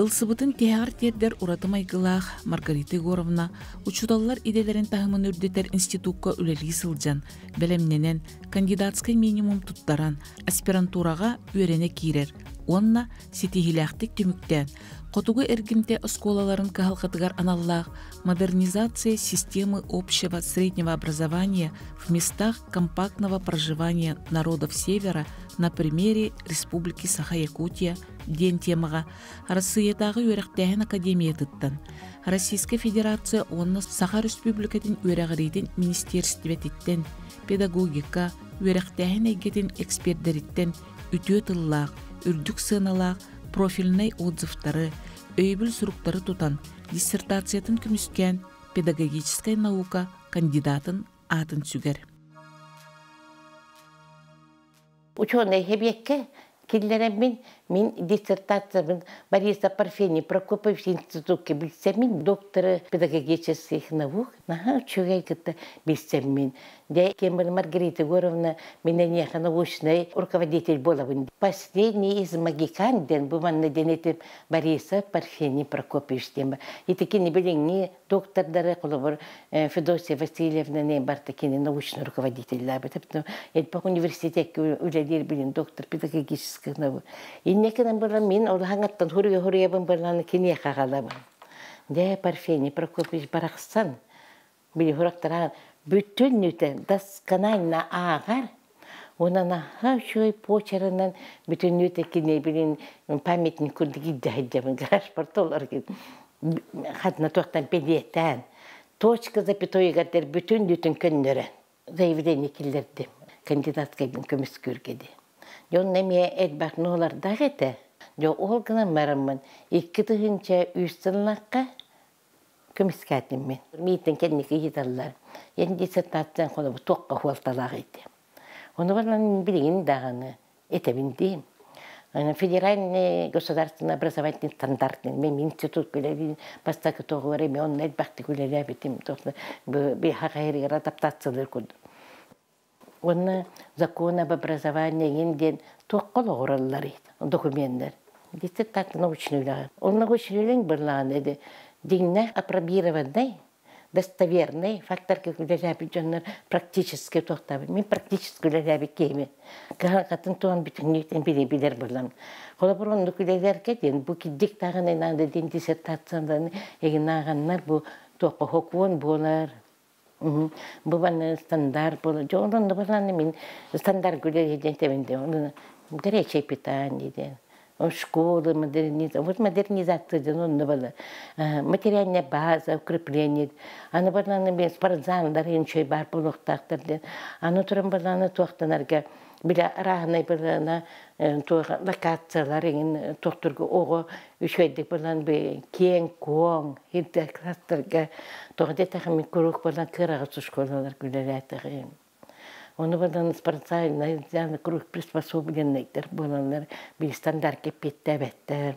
A: Ылсыбытын тиһэҕэр тиэрдэр ураты майгылаах Маргарита Егоровна учууталлар идэлэрин таһымын үрдэтэр институкка үлэлии сылдьан, бэлэмнэнэн, кандидатскай минимум туттаран, аспирантураҕа үөрэнэ киирэр уонна ситиһиилээхтик түмүктээн, хотугу эргимтэ оскуолаларын кыһалҕатыгар аналлаах «Модернизация системы общего среднего образования в местах компактного проживания народов Севера на примере Республики Саха-Якутия» диэн темаҕа Арассыыйатааҕы үөрэхтээһин академиятыттан, Российскай Федерация уонна Саха Өрөспүүбүлүкэтин үөрэҕириитин министиэристибэтиттэн, педагогика, үөрэхтээһин эйгэтин экспердэриттэн үтүө тыллаах, үрдүк сыаналаах профильнай отзывтары, өйөбүл суруктары тутан, диссертациятын көмүскээн педагогическай наука кандидатын аатын сүгэр.
B: Учуонай хэбиэккэ киллэрэммин Мин диссертациябын Борисов Парфений Прокопьевич институкка билсэммин, доктора педагогических наук, наһаа үчүгэй кытта билсэммин. Дьэ, кембер Маргарита Егоровна мин эниэхэ научный руководитель буолабын. Последний из могикан диэн бу манна диэн этим Борисов Парфений Прокопьевич диэн. Ити кини билиҥҥи доктордары холобур Федосия Васильевна барта кини научный руководителлээбит. Элбэх университекка үлэлиир билин доктор педагогических наук. Иннекинэн баран мин олаһаҥаттан хуруйа-хуруйабын баран киниэхэ аҕалабын. Дьэ, Парфений Прокопьевич барахсан били хурактара бүтүннүтэ досконально ааҕар. Онон наһаа үчүгэй почерынан бүтүннүтэ кини билин памятник курдук илдьэ сылдьабын гараж портолор хатна туохтан педиэтээн точка запятойыгар бүтүн бүтүн көннөрөн заявление киллэрдим кандидатскайбын көмүскүүргэ ди. Дьон эмиэ элбэх нуолардаах этэ. Дьэ ол гынан бараммын 2003 сыллаахха көмүскээтим мин. Миитин кэнники ыйыталлар. Эн диссертациян холобу туохха хуолталаах ити. Ону баран билигин даҕаны этэбин диим. Федеральный государственный образовательный стандарт мен институт үлэлиин бастакы тоҕугар эми онно элбэхтик үлэлээбитим бихахайырыгар адаптациялар курдук. Уонна закон об образовании диэн туохха олоҕураллар документтар. Диссертация научный үлэҕэ. Ол научный үлэҥ былаан эди дьиҥнээх апробированный достоверный факторга үлэлээбит дьоннор практически туохтаабыт. Мин практически үлэлээбит киһими. Кыһалҕатын туһан бүтүннүүтүн биле билэр булам. Холобур оннук үлэлэргэ диэн бу киддик тааҕын наада диэн диссертацияларын эгинааҕаннар бу туохха хокуон буолар. Бу банна стандарт буолар. Дьон онно балааны мин стандарт үлэлии диэн тэбинде. Горячее питание диэн. Школы модернизация. Вот модернизация диэн онно бала. Материальная база, укрепление. Аны балааны мен спортзалдар инчөй бар буолуохтаахтар диэн. Аны туран балааны туохтанарга биле арааһынай балаана локациялар иҥин тохтурга оҕо үчүгэйдик балан киэҥ куоҥ хирдэ класстарга тоҕо диэтэхим куруук балан кыараҕас школалар үлэлээтэҕим. Ону балан спортзальнай куруук приспособленныйдар буолаллар би стандарт кэппиэттээбэттэр.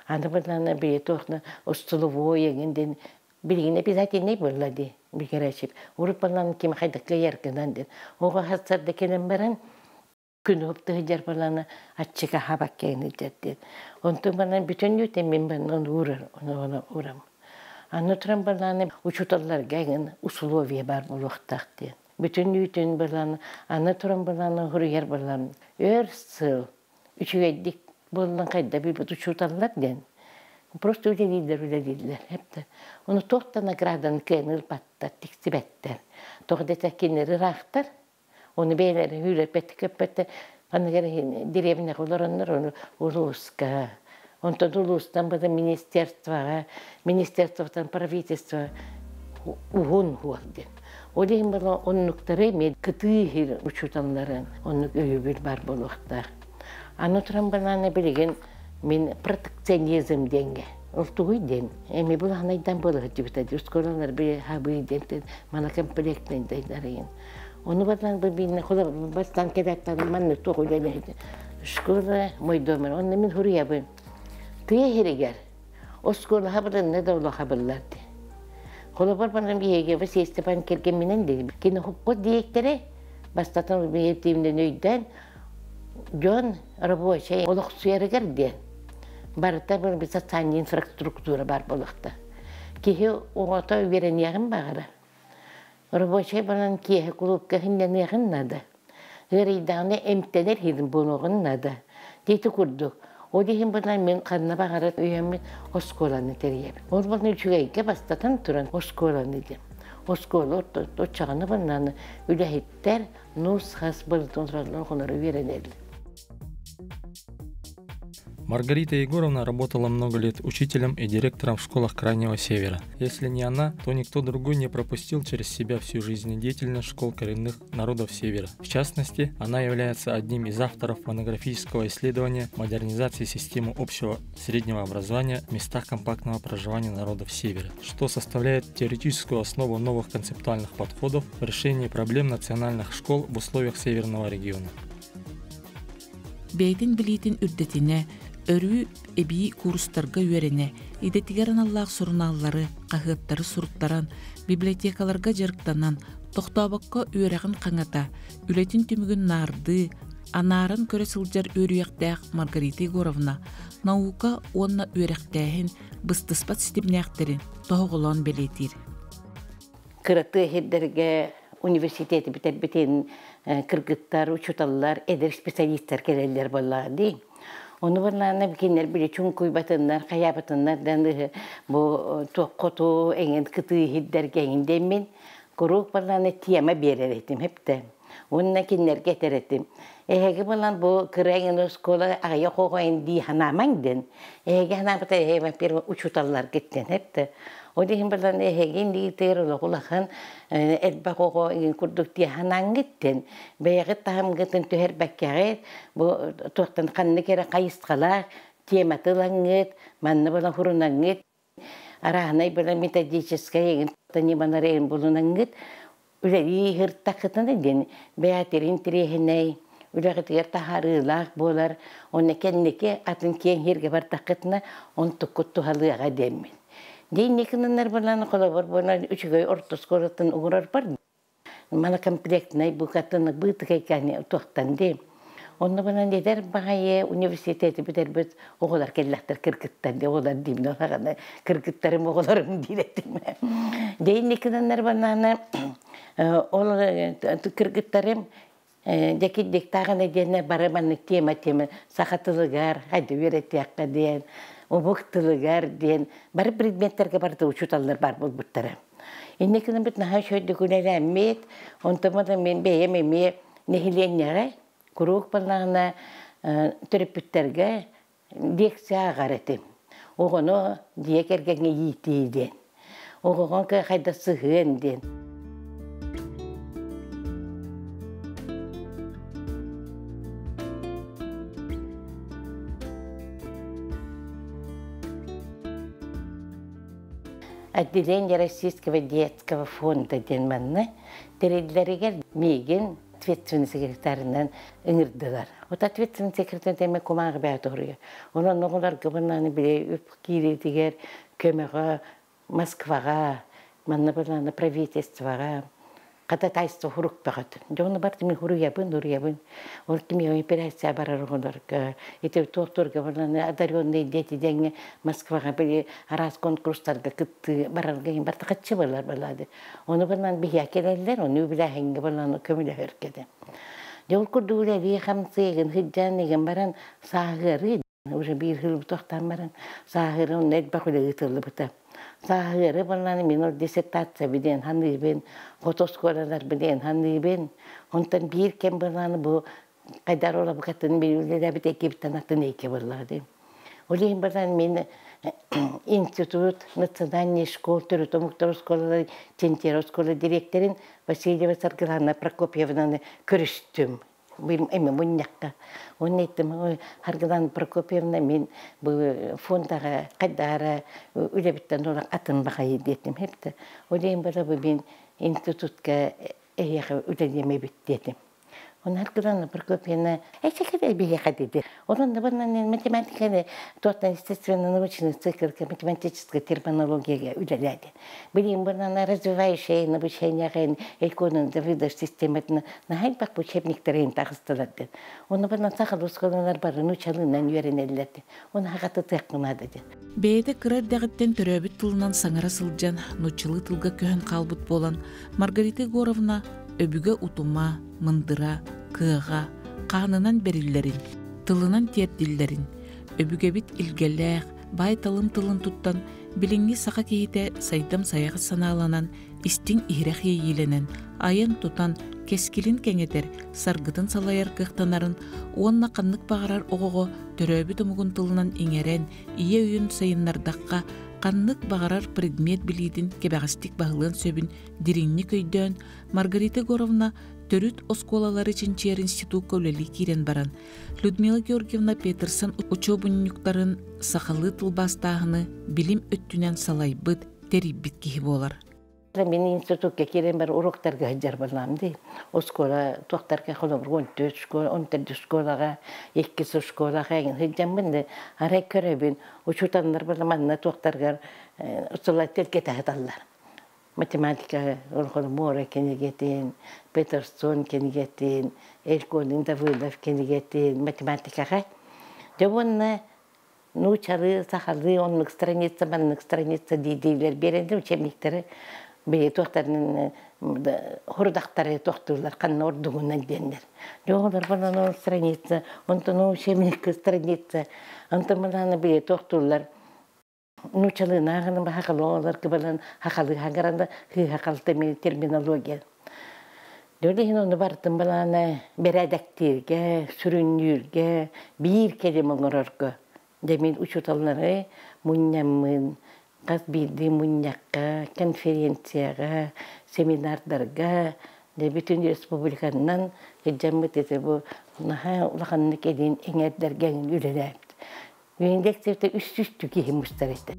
B: Аны балан би туохна устуловой эҥин диэн билигин обязательный буолла ди бигэрээчип. Урут балан ким хайдак кыайаргынан диэн. Оҕо хасарда кэлэн баран күн уптыһыдьар баланы аччыка хабаккайны дьэрдин. Онтон балан бүтүн үтен мин банан урар, оны урам. Аны туран баланы учуталларга эгин условия бар булуохтаах диэн. Бүтүн үтен баланы аны туран баланы хуруйар балан өр сыл үчүгэйдик буоллан хайда билбит учуталлар диэн. Просто үлэлииллэр үлэлииллэр. Хепте. Оны туохта награданы кыайан ылбаттар, тиксибэттэр. Тоҕо дэтэ кинилэри ыраахтар. Оны бэйэлэри үүрэрбэт көппөттө. Аныгар деревняҕа олороннор ону улууска. Онтон улуустан бада министерствоҕа, министерствоттан правительство уһун хуол диэн. Ол иһин бала оннуктары эмиэ кытыы иһир учууталларын оннук өйөбүл бар буолуохтаах. Аны туран балааны билигин мин протекционизм диэнгэ. Ол тугуй диэн. Эми булаанайдан буолаһыт дьүбүтэ. Ускоралар би хабыы диэн мана комплектный дайдарыйын. Ону батан бибинне хола бастан кедаттан манны туох үлэлэһит. Школа мой дом. Онно мин хуруябын. Тыа хиригер. Оскола хабылын не да хабыллар ди. Холобор барбанам биһиги Василий Степан кергеминен ди. Кини хоппот диектере бастатан биһиттимден өйдөн дьон рабочий олох суярыгар диэн. Барыта бір социальный инфраструктура бар болуқта. Киһи оҕото үөрэниэҕин баҕара. Рабочий баран киэһэ клубка хиннэниэҕин нада. Ыарыйдаҕына эмтэнэр хирин буолуоҕун нада. Диэти курдук. Ол иһин баран мин ханна баҕарар үйэммин оскуоланы тэрийэбин. Ол баран үчүгэйгэ бастатан туран оскуоланы диэн. Оскуола оччаҕына барнаны үлэһиттэр нус хас былытын оҕолору үөрэнэллэр.
F: Маргарита Егоровна работала много лет учителем и директором в школах Крайнего Севера. Если не она, то никто другой не пропустил через себя всю жизнедеятельность школ коренных народов Севера. В частности, она является одним из авторов монографического исследования модернизации системы общего среднего образования в местах компактного проживания народов Севера, что составляет теоретическую основу новых концептуальных подходов в решении проблем национальных школ в условиях Северного региона.
A: Бэйэтин билиитин үрдэтинэ, Өрүү эбии курстарга үөрэнэ, идэтигэр аналлаах сурунааллары, хаһыаттары суруттаран, библиотекаларга дьарыктанан, тохтообокко үөрэҕин хаҥата, үлэтин түмүгүн наардыы, анааран көрө сылдьар үөрүйэхтээх Маргарита Егоровна наука уонна үөрэхтээһин быстыспат ситимнээхтэрин тоһоҕолоон бэлиэтиир.
B: Кыраты иһирдэргэ университети бүтэрбитин кыргыттар, учууталлар, эдэр специалисттар кэлэллэр буоллаҕа дии. Ону барнаана кинилэр били чуҥкуйбатыннар, хайаабатыннар дан бу туоххоту эҥин кытыы иһирдэргэ эҥин диэммин куруук барнаана тема биэрэр этим хэптэ. Уонна кинилэргэ этэр этим. Эһэги булан бу кыра эҥин оскуола аҕыйах оҕо эн дии ханаамаҥ ден. Эһэги ханаабыта эһэги во-первых учууталларгыттан хэптэ. Ол иһин булан эһэги инниитигэр олох улахан элбэх оҕо иҥин курдук дии ханаангыттен бэйэҕит таһымгытын түһэрбэккэҕит бу туохтан ханнык эрэ хайысхалаах тематы ылаҥҥыт манна була хурунаҥҥыт арааһынай была методическай эҥин ньымалары эҥин булунаҥҥыт үлэлии сырыттаххытына диэн бэйэтэрин интэриэһинэй үлэҕитигэр таһаарыылаах буолар уонна кэнники атын киэҥ сиргэ бардаххытына онтуккут туһалыаҕа диэммин. Дии гыннар холобур буолан үчүгэй орто оскуолатын угурарбар малокомплектнай букатын быытыкайканы туохтан дии. Онно бынан эдэр баҕайы университети бүтэрбит оҕолор кэллэхтэр кыргыттар дии оҕолор диим да кыргыттарым оҕолорум диир этим. Дейинникинаннар банаана ол кыргыттарым дьэкиддиктааҕына диэннэр бары маннык тема тема саха тылыгар хайда үөрэтиэххэ диэн омук тылыгар диэн бары предметтэргэ барыта учууталлар бар буолбуттара. Инникинэн бит наһаа үчүгэйдик үлэлээммит, онтон мин бэйэм эмиэ нэһилиэнньэҕэ куруук буоллаҕына төрөппүттэргэ лекция ааҕар этим. Оҕону дьиэ кэргэҥҥэ иитии диэн. Оҕоҕо хайда сыһыан диэн. Отделение Российского детского фонда диэн манна тэриллэригэр миигин ответственный секретарынан ыҥырдылар. Вот ответственный секретарь теме кумааҕы бэйэ тоһуруйар. Онон оҕолорго быннааны били үп киириитигэр көмөҕө Москваҕа, манна былаана правительствоҕа ходатайство хурукпаҕыт. Дьону бар тими хуруйабын, хуруйабын. Ол тими операция барар оҕолорго, ити туохтурга баланы одаренные дети диэҥҥэ Москваҕа били араас конкурстарга кыттыы барарга барта хаччы балар балады. Ону балан биһиэ кэлэллэр, ону үбүлээһиҥҥэ баланы көмөлөһөр кede. Дьэ ол курдук үлэлии хамсыгын сылдьан игин баран сааһыары уже биир сыл тохтоон баран сааһыары онно элбэх үлэ ыытыллыбыта. Сааһыары баллааны мин ол диссертация диэн ханыыбын, хото оскуолаларбын диэн ханыыбын. Онтон биир кэм баллааны бу хайдар олабыкатын билүүлэрбит экибиттэн атын эйке боллаҕа Ол иһин баран мин институт национальной школ төрүт омуктар оскуолаларын чинчийэр оскуола дириэктэрин Васильева Саргылана Прокопьевнаны көрүстүм. Эми мунньахха. Онно эттим, Саргылана Прокопьевна мин бу фондаҕа хайдаара үлэбиттэн олох атын баҕайы диэтим. Ол иһин бара бу мин институтка эһиэхэ үлэлиэм эбит диэтим. Онаргылана Прокопьевна эчэкэ биһиэхэ диди. Онон математиканы туохтан естественно-научный цикл математическая терминологияга үлэлээди. Билим бунана развивающая обучение экономика Давыдов систематын нахайбак учебниктерин тахыстылар. Оны бунан сахал осколалар бары нучалынан үйренеллер. Оны хагаты тыаккынады.
A: Бэйэтэ кыра эрдэҕиттэн төрөөбүт тылынан саҥара сылдьан, нууччалыы тылга көһөн хаалбыт буолан, Маргарита Егоровна өбүгэ утума, мындыра, кыаҕа, хаанынан бэриллэрин, тылынан тиэрдиллэрин, өбүгэбит илгэлээх, баай талым тылын туттан, билиҥҥи саха киһитэ сайдам сайаҕас санааланан, истиҥ иһирэх иэйиилэнэн, айан-тутан, кэскилин кэҥэтэр, саргытын салайар кыахтанарын уонна ханнык баҕарар оҕоҕо төрөөбүт омугун тылынан иҥэрэн, ийэ өйүн сайыннардахха, ханнык баҕарар предмет билиитин кэбэҕэстик баһылыан сөбүн дириҥник өйдөөн, Маргарита Егоровна төрүт оскуолалары чинчийэр институкка үлэлии киирэн баран, Людмила Георгиевна Петерсон учуобунньуктарын сахалыы тылбаастааһыны билим өттүнэн салайбыт, тэрийбит киһи буолар.
B: Мин институкка киирэн бар уроктарга сылдьар буоллаҕым дии. Оскуола туохтарга холобур 14 школа, 14 школаҕа, иккис школаҕа эҥин сылдьаммын да арай көрөбүн учууталлар буолла манна туохтаргар сыла тилкэтэ сыталлар. Математика олоххо Муора кинигэтин, Петерсон кинигэтин, Эльконин Давыдов кинигэтин математикаҕа. Дьэ уонна нуучалыы, сахалыы оннук страница, маннык страница дии-диилэр биэрэннэр учебниктары бэйэ туохтарын хорудахтары тохтууллар ханна ордугунан диэннэр. Дьэ оҕолор балан страница, онтон учебник страница, онтон баланы бэйэ тохтууллар нуучалыынааҕын баһакалоолар кыбалан хахалыы хагаранда хыыһа терминология. Дьол иһин ону барытын балаана бэрээдэктииргэ, сүрүннүүргэ, биир кэлим оҥорорго. Дьэ мин учууталлары мунньаммын, хас биирдии мунньахха, конференцияҕа, семинардарга, дьэ бүтүн республиканнан сылдьаммыт ити бу наһаа улаханнык эдин эҥэрдэргэ үлэлээбит. Индексте үс жүз киһи мустар этэ.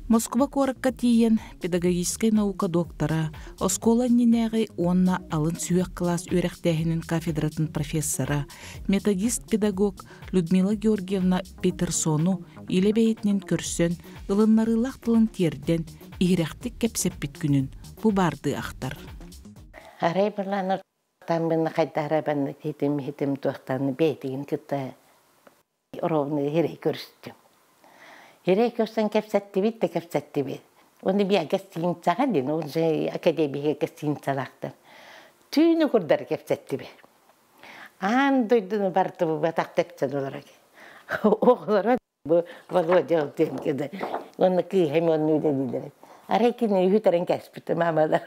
A: Москва куоракка тиийэн педагогическай наука доктора, оскуола иннинээҕи уонна алын сүһүөх кылаас үөрэхтээһинин кафедратын профессора, методист-педагог Людмила Георгиевна Петерсону илэ бэйэтинэн көрсөн, ылыннарыылаах тылын тиэрдэн, иһирэхтик кэпсэппит күнүн бу баардыы ахтар.
B: Арай былаанар таммын хайдара банны хитим хитим туохтан бэйтигин кытта ровно хирей көрүстүм. Хирей көрсөн кэпсэттибит да кэпсэттибит. Оны биа гостиницаҕа дин, ол же академияга гостиницалаахтар. Түүнү курдар кэпсэттибит. Аан дойдуну бартыбы батах тепсен олорор. Оҕолоро бу Володя диэн Онно кыыһым онну үлэлиилэр. Арай кини үһүтэрин кэспит мамада.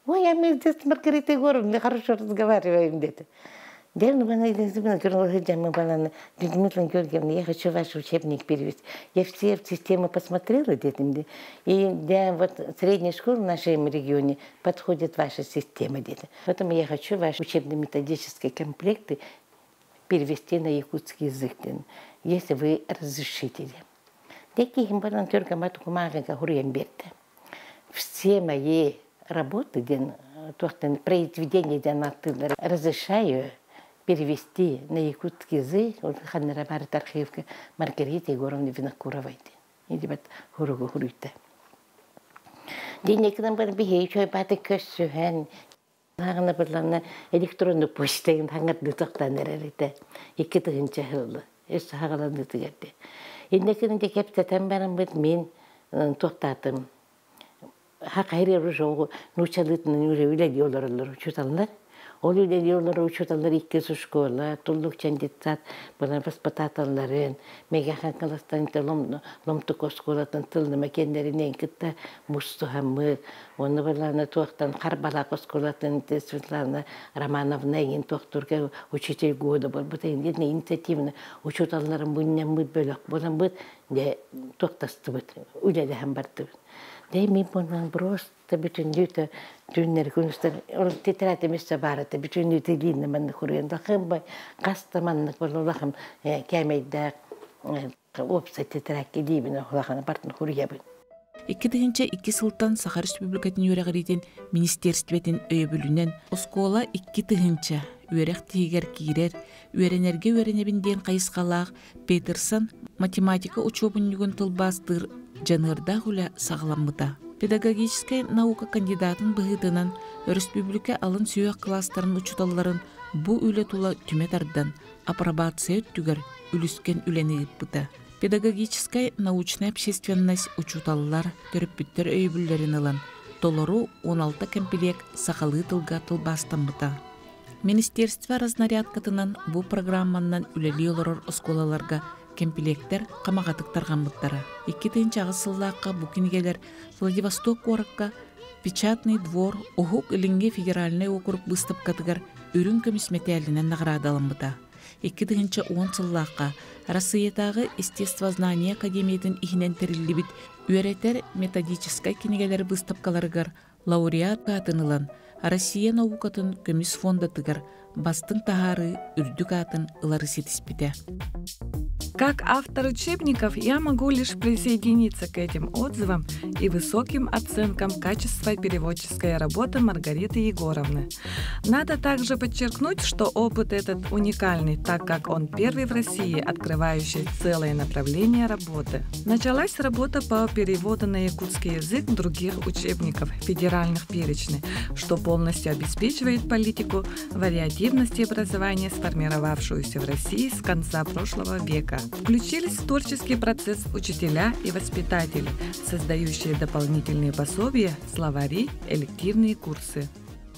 B: Ой, а мы здесь с Маргаритой Егоровной хорошо разговариваем где-то. Людмила Георгиевна, я хочу ваш учебник перевести. Я все системы посмотрела где-то, и для вот средней школы в нашем регионе подходит ваша система где-то. Поэтому я хочу ваши учебно-методические комплекты перевести на якутский язык, если вы разрешите. Все мои работы, произведения разрешаю перевести на якутский язык, архивка Маргарита Егоровна Винокуровой. Идибат хуругу хуруйта. Денекінен бір бихей чой баты көссүхэн, Хагына бырланна электронный почтагын хаңар дытактан эрерите. Икки тыгынча хыллы. Эс хагаланды тыгерде. Иннекин де кептетен барым бит мин токтатым. Хакайры ружоогу нучалытын уже үле учуталлар. Ол үлелиолар учуталлар икки школа, туллукчан детсад, буна воспитателларын, мегахан класстан лом ломтук осколатын тылны мекендеринен кытта мустухаммыт, оны баланы туактан Харбалак осколатын Светлана Романовна еген туактурга учитель года бар. Бу инициативно учуталларын бунняммыт бөлөк болан быт, де туактастыбыт, үлелеһен бардыбыт. Де мен бұнан просто бүтүн лүтө түннер күнүстер ол тетрадь эмесе барыта бүтүн лүтө линне манны хуруян дахым бай каста манны бололахым кәмейдә опса тетрадь дибин хулахана бартын хуруябын.
A: Икки икки сылтан Саха Республикатын үөрэҕириитин министерствотын өйөбүлүнэн оскуола 2000 үөрэх тиһигэр киирэр, үөрэнэргэ үөрэнэбин диэн хайысхалаах Петерсон математика учуобунньугун тылбаастыыр дьаныардаах үлэ саҕаламмыта. Педагогическай наука кандидатын быһыытынан республика алын сүһүөх класстарын учуталларын бу үлэ тула түмэ тардан апробация өттүгэр үлүскен үлэни ыыппыта. Педагогическай научная общественность учуталлар төрөппүттэр өйөбүллэрин ылан толору 16 кэмпилиэк сахалыы тылга тылбаастаммыта. Министерство разнарядкатынан бу программаннан үлэлии олорор оскуолаларга кэмпилиэктэр хамаҕатык тарҕаммыттара. 2000 сыллаахха бу кинигэлэр Владивосток куоракка Печатный двор Уһук Илиҥҥи федеральнай округ быыстапкатыгар үрүҥ көмүс мэтээлинэн наҕараадаламмыта. 2010 сыллаахха Россиятааҕы естествознание академиятын иһинэн тэриллибит үөрэтэр методическай кинигэлэр быыстапкаларыгар лауреат аатын ылан Россия наукатын көмүс фондатыгар бастыҥ таһаарыы үрдүк аатын ылары ситиспитэ.
G: Как автор учебников я могу лишь присоединиться к этим отзывам и высоким оценкам качества переводческой работы Маргариты Егоровны. Надо также подчеркнуть, что опыт этот уникальный, так как он первый в России, открывающий целое направление работы. Началась работа по переводу на якутский язык других учебников федеральных перечней, что полностью обеспечивает политику вариативности образования, сформировавшуюся в России с конца прошлого века. Включились в творческий процесс учителя и воспитатели, создающие дополнительные пособия, словари, элективные курсы.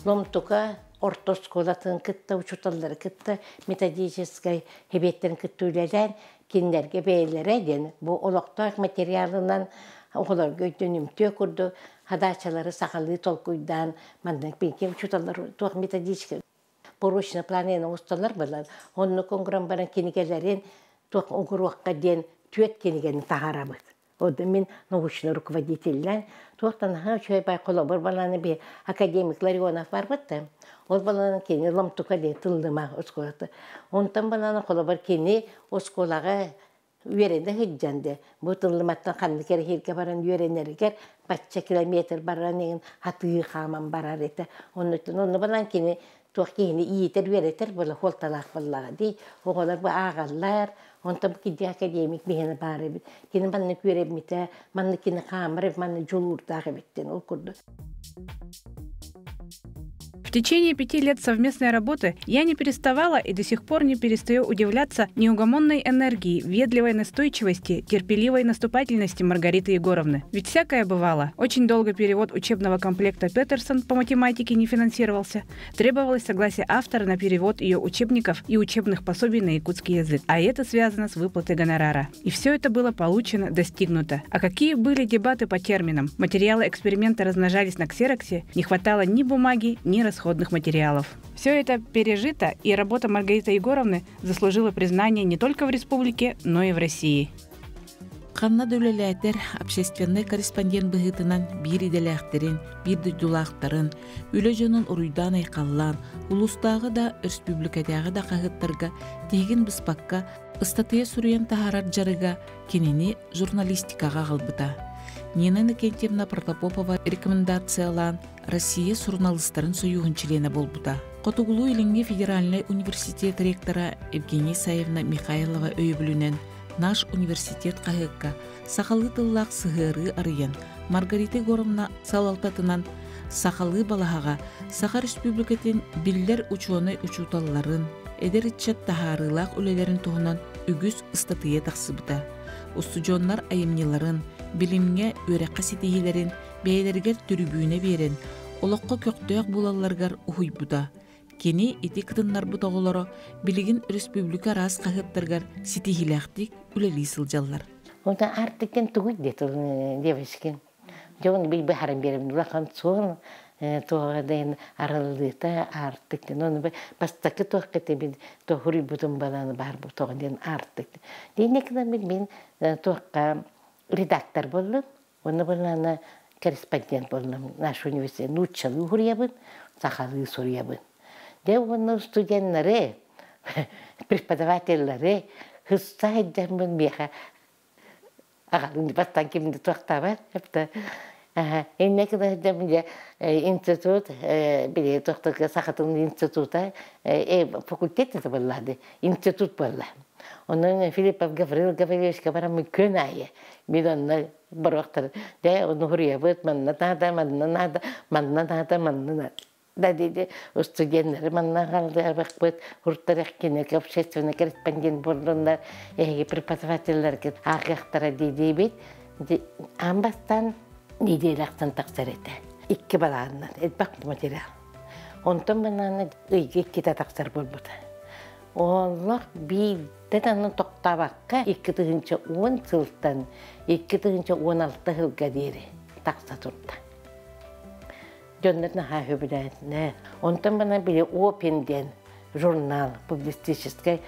B: Ломтука орто оскуолатын кытта учууталлары кытта методическай сэбиэттэрин кытта үлэлээн кинилэргэ бэйэлэрэ диэн бу олохтоох материалынан оҕолорго өйдөнүмтүө курдук задачалары сахалыы толкуйдаан маннык биһиги учууталлар туох методическай поручный план оҥостоллор буолан оннук оҥорон баран кинигэлэрин туох оҥоруохха диэн түөрт кинигэни таһаарабыт. Онно мин научный руководителлээн туохтан наһаа үчүгэй бай холобур баланы би академик Ларионов барбыт да ол баланы кини Ломтука диэн Тыллыма оскуолата. Онтон баланы холобур кини оскуолаҕа үөрэнэ сылдьан де бу Тыллыматтан ханнык эрэ сиргэ баран үөрэнэригэр бачча километр баран иһин хатыы хааман барар этэ. Оннуттан онно балан кини туох киһини иитэр үөрэтэр буола суолталаах буоллаҕа дии. Оҕолор бу ааҕаллар, онтон бу кини академик биһиэнэ баар эбит. Кини маннык үөрэммитэ, маннык кини хаамар эбит, маннык дьулуурдаах эбит диэн ол курдук.
H: В течение 5 лет совместной работы я не переставала и до сих пор не перестаю удивляться неугомонной энергии, въедливой настойчивости, терпеливой наступательности Маргариты Егоровны. Ведь всякое бывало. Очень долго перевод учебного комплекта Петерсон по математике не финансировался. Требовалось согласие автора на перевод ее учебников и учебных пособий на якутский язык. А это связано с выплатой гонорара. И все это было получено, достигнуто. А какие были дебаты по терминам? Материалы эксперимента размножались на ксероксе, не хватало ни бумаги, ни расходных материалов. Все это пережито, и работа Маргариты Егоровны заслужила признание не только в республике, но и в России.
A: Ханна да үлэлээтэр общественный корреспондент быһыытынан биир идэлээхтэрин, биир дойдулаахтарын, үлэ дьонун уруйдаан-айхаллаан, улуустааҕы да, өрөспүүбүлүкэтээҕи да хаһыаттарга тиһигин быспакка ыстатыйа суруйан таһаарар дьарыга кинини журналистикаҕа аҕалбыта. Нина Иннокентьевна Протопопова рекомендациялаан Россия суруналыыстарын сойууһун чилиэнэ буолбута. Хотугулуу-Илиҥҥи федеральнай университет ректора Евгения Исаевна Михайлова өйөбүлүнэн «Наш университет» хаһыакка сахалыы тыллаах сыһыарыы арыйан, Маргарита Егоровна салалтатынан сахалыы балаһаҕа Саха Республикатын биллэр учуонай учууталларын, эдэр ыччат таһаарыылаах үлэлэрин туһунан үгүс ыстатыйа тахсыбыта. Устудьуоннар айымньыларын, билимҥэ, үөрэххэ ситиһиилэрин бэйэлэригэр түрүбүүнэ биэрэн, олоххо көхтөөх буолалларыгар уһуйбута. Кини ити кытыннарбыт оҕолоро билигин республика араас хаһыаттарыгар ситиһиилээхтик үлэлии сылдьаллар.
B: Онтон Арктиктан тугуй диэтил девочкин. Дьэ оны билбэхэрин биэрим улахан суон туоҕа дайын арыллыыта Арктик оны бастакы туохка бин тоһуруйбутум баланы баар бу тоҕо диэн Арктик. Динне кыламмын мин туохха редактор боллум. Онно баланы корреспондент боллум. Наш университет нууччалыы суруйабын, сахалыы суруйабын. Дьэ уонна студеннары, преподавателлары хысса сылдьаммын миэхэ аҕалын бастаан кимди туохтаабат это инне кыда дьэ институт били туохтарга сахатын института факультет это буолла институт буолла. Онон Филиппов Гаврил Гавриловичка бараммын күн аайы мин онно баруохтар дьэ ону суруйабыт манна наада манна наада манна наада манна наада да диди студеннары манна хаалдыабакпыт хуртарах кинеге общественный корреспондент буоллуннар эһиги преподавателлэргит ааҕыахтара диибит аан бастаан неделяхтан тахсар этэ икки балааннан элбэх материал онтон банааны ыйга иккитэ тахсар буолбута олох биирдэ даҕаны тохтообокко 2010 сылтан 2016 сылга диэри тахса турда. Дьоннор наһаа сөбүлээтинэ. Онтон бана били Опен диэн журнал публицистическай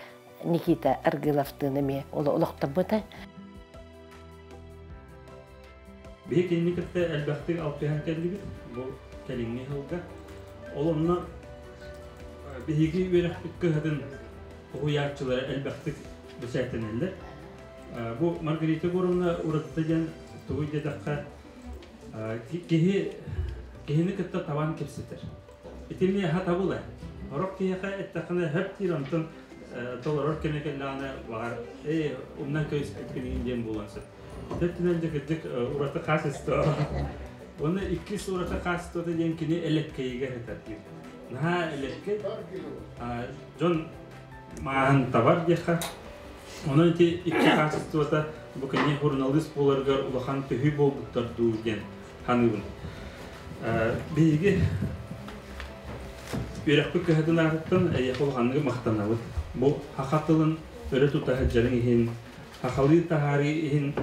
B: Никита Аргыловтыын эмиэ олохтоммута.
I: Биһи кинини кытта элбэхтик алтыһан кэллибит бу кэлиҥҥи сылга. Ол онно биһиги үөрэхпит кыһатын уһуйааччылара элбэхтик бэчээттэнэллэр. Бу Маргарита Егоровна уратыта диэн тугуй диэтэххэ, киһи киһини кытта табан кэпсэтэр. Итини хатабыл Орох киһиэхэ эттэххинэ хөп диир, онтон толорор кэмэ кэллэҕинэ баҕар ээ умнан кэбиспиккин диэн буолуон сөп. Итинэн дьэ кырдьык ураты хаачыстыба. Уонна иккис ураты хаачыстыбата диэн кини элэккэйигэр сытар диир. Наһаа элэккэй. Дьон мааһын табар диэххэ. Онон ити икки хаачыстыбата бу кини суруналыыс буоларыгар улахан төһүү буолбуттар дуу диэн саныыбын. Биһиги үөрэхпит кыһатын аатыттан эйиэхэ улаханнык махтанабыт. Бу саха тылын өрө тута сылдьарыҥ иһин, сахалыы таһаарыы иһин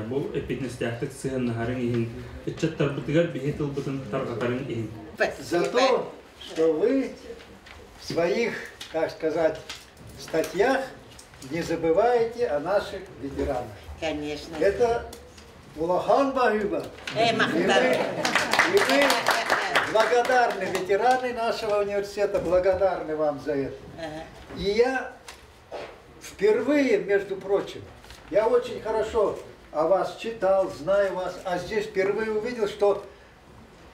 I: бу эппиэтинэстээхтик сыһыаннаһарыҥ иһин, ыччаттарбытыгар биһи тылбытын тарҕатарыҥ иһин.
J: За то, что вы в своих, как сказать, статьях не забываете о наших ветеранах.
B: Конечно.
J: Это улахан баһыыба.
B: Э,
J: и мы благодарны, ветераны нашего университета, благодарны вам за это. И я впервые, между прочим, я очень хорошо о вас читал, знаю вас, а здесь впервые увидел, что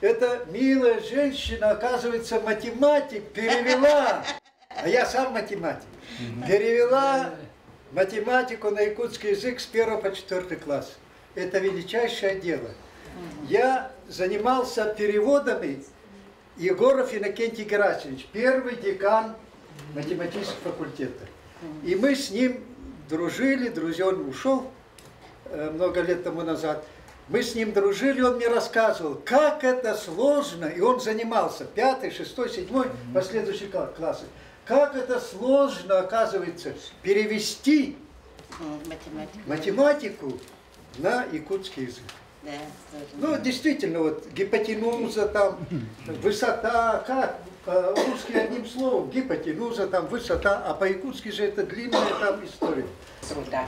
J: эта милая женщина, оказывается, математик, перевела, а я сам математик, перевела математику на якутский язык с 1 по 4 класс. Это величайшее дело. Я занимался переводами. Егоров Иннокентий Герасимович, первый декан математического факультета. И мы с ним дружили, друзья, он ушел много лет тому назад. Мы с ним дружили, он мне рассказывал, как это сложно, и он занимался, пятый, шестой, седьмой, последующие классы. Как это сложно, оказывается, перевести
B: математику,
J: математику на якутский язык.
B: Да,
J: ну, действительно, вот гипотенуза там, высота, как? Русский одним словом, гипотенуза там, высота, а по-якутски же это длинная там история.
K: Труда.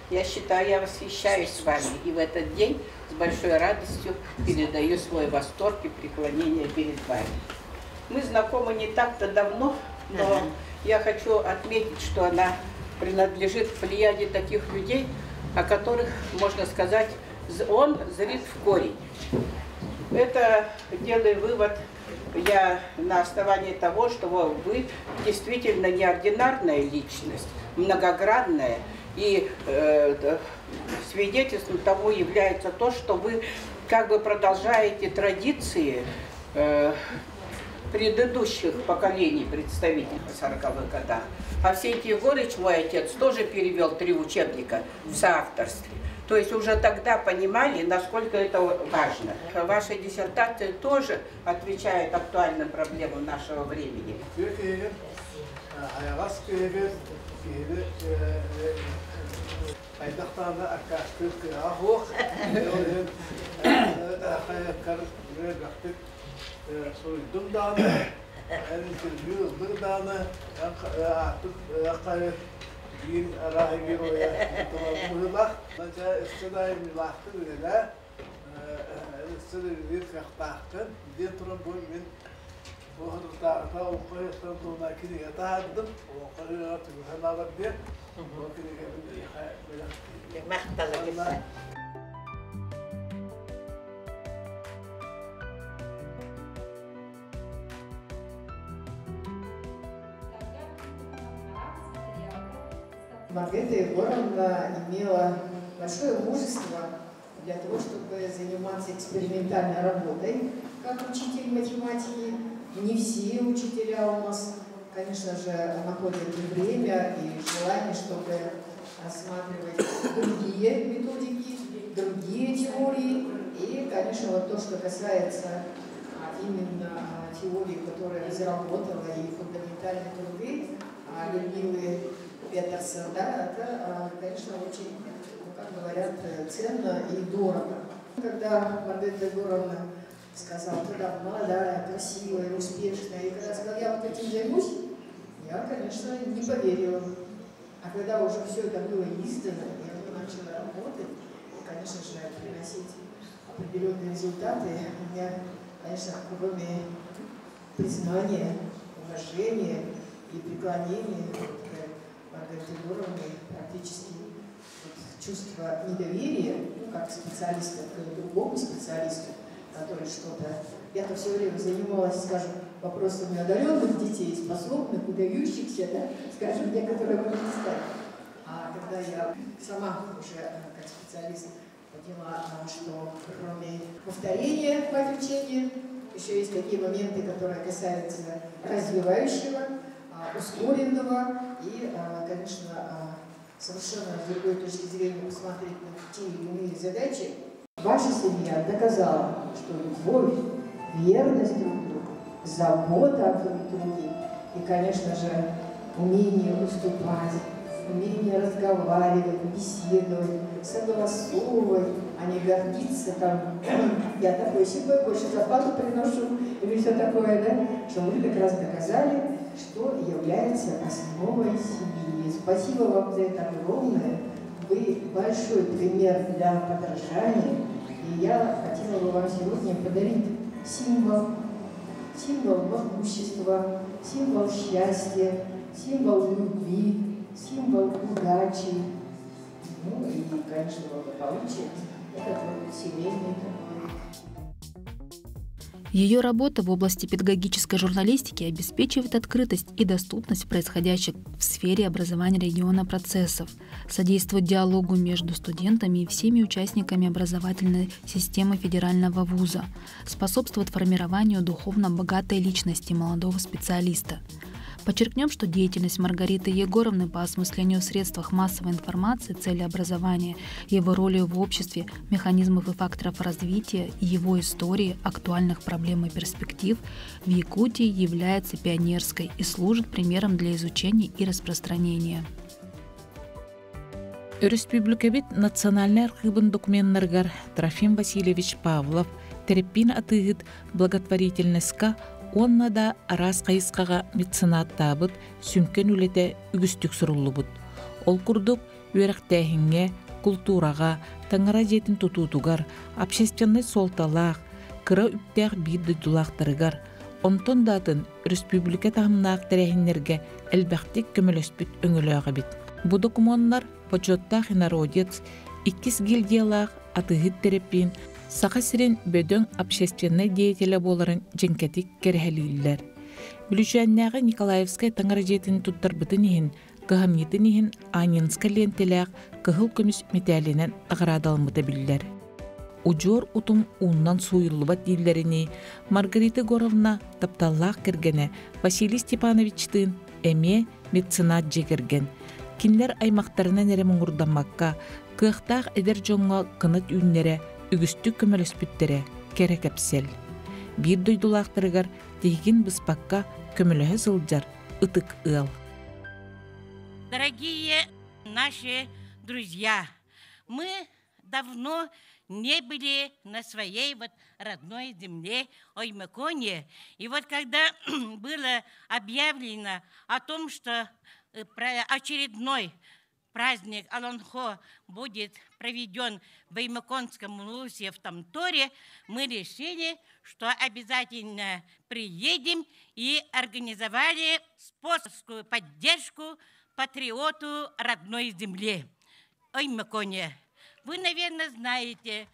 K: Я считаю, я восхищаюсь вами. И в этот день с большой радостью передаю свой восторг и преклонение перед вами. Мы знакомы не так-то давно, но я хочу отметить, что она принадлежит к плеяде таких людей, о которых, можно сказать, он зрит в корень. Это делаю вывод я на основании того, что вы действительно неординарная личность, многогранная, и свидетельством тому является то, что вы как бы продолжаете традиции предыдущих поколений представителей в 40-х годах. Авсентий Егорович, мой отец, тоже перевел 3 учебника в соавторстве. То есть уже тогда понимали, насколько это важно. Ваша диссертация тоже отвечает актуальным проблемам нашего времени.
L: Биир арааһы геройа тулаллыылах дьэ өссө да айымньылаахтык үлэлээ, өссө да үлэлиир кыахтааххын диэн туран бу мин бу соторутааҕыта олоҥхо ыһыахтарын туһунан кинигэ таһаардым. Олоҥхо ыһыаҕар түгүһэн аалар диэн бу кинигэбин эйиэхэ бэлэхтиибин.
B: Махталыгын.
M: Маргарита Егоровна имела большое мужество для того, чтобы заниматься экспериментальной работой как учитель математики. Не все учителя у нас, конечно же, находят и время, и желание, чтобы рассматривать другие методики, другие теории. И, конечно, вот то, что касается именно теории, которая разработала и фундаментальные труды Людмилы Петерсон, да, это, конечно, очень, ну, как говорят, ценно и дорого. Когда Маргарита Егоровна сказала, тогда молодая, красивая, успешная, и когда сказала, я вот этим займусь, я, конечно, не поверила. А когда уже все это было издано, и она начала работать, и, конечно же, приносить определенные результаты, у меня, конечно, кроме признания, уважения и преклонения к Маргарите Егоровне практически чувство недоверия, ну, как специалиста к другому специалисту, который что-то... Я-то все время занималась, скажем, вопросами одаренных детей, способных, выдающихся, да, скажем, те, которые могут стать. А когда я сама уже как специалист поняла, что кроме повторения учения, еще есть такие моменты, которые касаются развивающего, ускоренного и, конечно, совершенно с другой точки зрения посмотреть на те или иные задачи. Ваша семья доказала, что любовь, верность друг другу, забота о друг друге и, конечно же, умение уступать, умение разговаривать, беседовать, согласовывать, а не гордиться там, я такой сякой, больше зарплату приношу или все такое, да, что вы как раз доказали, что является основой семьи. Спасибо вам за это огромное. Вы большой пример для подражания. И я хотела бы вам сегодня подарить символ, символ могущества, символ счастья, символ любви, символ удачи, ну и, конечно, благополучия. Это вот семейный такой.
N: Ее работа в области педагогической журналистики обеспечивает открытость и доступность происходящих в сфере образования региона процессов, содействует диалогу между студентами и всеми участниками образовательной системы федерального вуза, способствует формированию духовно богатой личности молодого специалиста. Подчеркнем, что деятельность Маргариты Егоровны по осмыслению в средствах массовой информации, цели образования, его роли в обществе, механизмов и факторов развития, его истории, актуальных проблем и перспектив в Якутии является пионерской и служит примером для изучения и распространения.
A: Өрөспүүбүлүкэбит национальнай архыыбын докуменнарыгар Трофим Васильевич Павлов Тэрэппиин атыыһыт благотворительноска уонна да араас хайысхаҕа меценаттаабыт сүҥкэн үлэтэ үгүстүк суруллубут. Ол курдук, үөрэхтээһиҥҥэ, култуураҕа, таҥара дьиэтин тутуутугар, общественнай суолталаах, кыра үптээх биир дойдулаахтарыгар, онтон да атын өрөспүүбүлүкэ таһымнаах тэрээһиннэргэ элбэхтик көмөлөспүт өҥөлөөх эбит. Бу докумуоннар бочуоттаах инородец, иккис гильдиялаах атыыһыт Тэрэппиин Саха сирин бөдөҥ общественнай деятелэ буоларын дьэҥкэтик кэрэһэлииллэр. Бүлүүчээннээҕи Николаевскай таҥара дьиэтин туттарбытын иһин, кыһамньытын иһин Анинскай лиэнтэлээх кыһыл көмүс мэтээлинэн наҕараадаламмыта биллэр. Удьуор утум ууннан сууйуллубат дииллэринии, Маргарита Егоровна тапталлаах кэргэнэ Василий Степановичтыын эмиэ меценат дьиэ кэргэн. Кинилэр аймахтарынан эрэ муҥурдаммакка, кыахтаах эдэр дьоҥҥо кынат үүннэрэ үгүстүк көмөлөспүттэрэ кэрэ кэпсэл. Биир дойдулаахтарыгар тиһигин быспакка көмөлөһө сылдьар ытык ыал.
O: Дорогие наши друзья, мы давно не были на своей вот родной земле Оймяконе. И вот когда было объявлено о том, что очередной праздник Олонхо будет проведен в Оймяконском улусе в Томторе, мы решили, что обязательно приедем и организовали спонсорскую поддержку патриоту родной земли Оймяконе. Вы, наверное, знаете,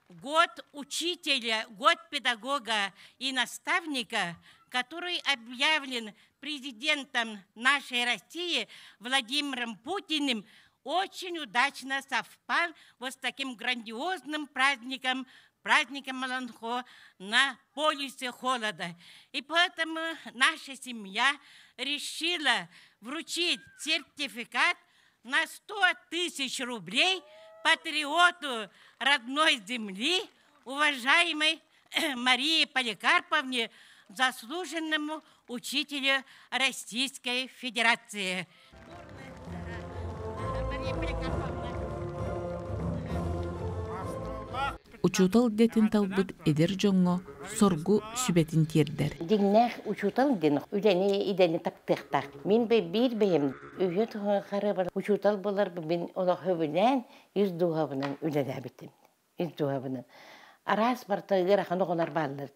O: год учителя, год педагога и наставника, который объявлен президентом нашей России Владимиром Путиным, очень удачно совпал вот с таким грандиозным праздником, праздником Олонхо на полюсе холода. И поэтому наша семья решила вручить сертификат на 100 тысяч рублей патриоту родной земли, уважаемой Марии Поликарповне, заслуженному учителю Российской Федерации. Мария Поликарповна.
A: Учуутал идэтин талбыт эдэр дьоҥҥо соргу сүбэтин тиэрдэр.
B: Дьиҥнээх учуутал диэн үлэни идэни таптыахтаах. Мин биир бэйэм үһү харыбар учуутал буолар мин олох сөбүлээн ис дууһабынан үлэлээбитим. Ис дууһабынан. Араас барта ыарахан оҕолор бааллар.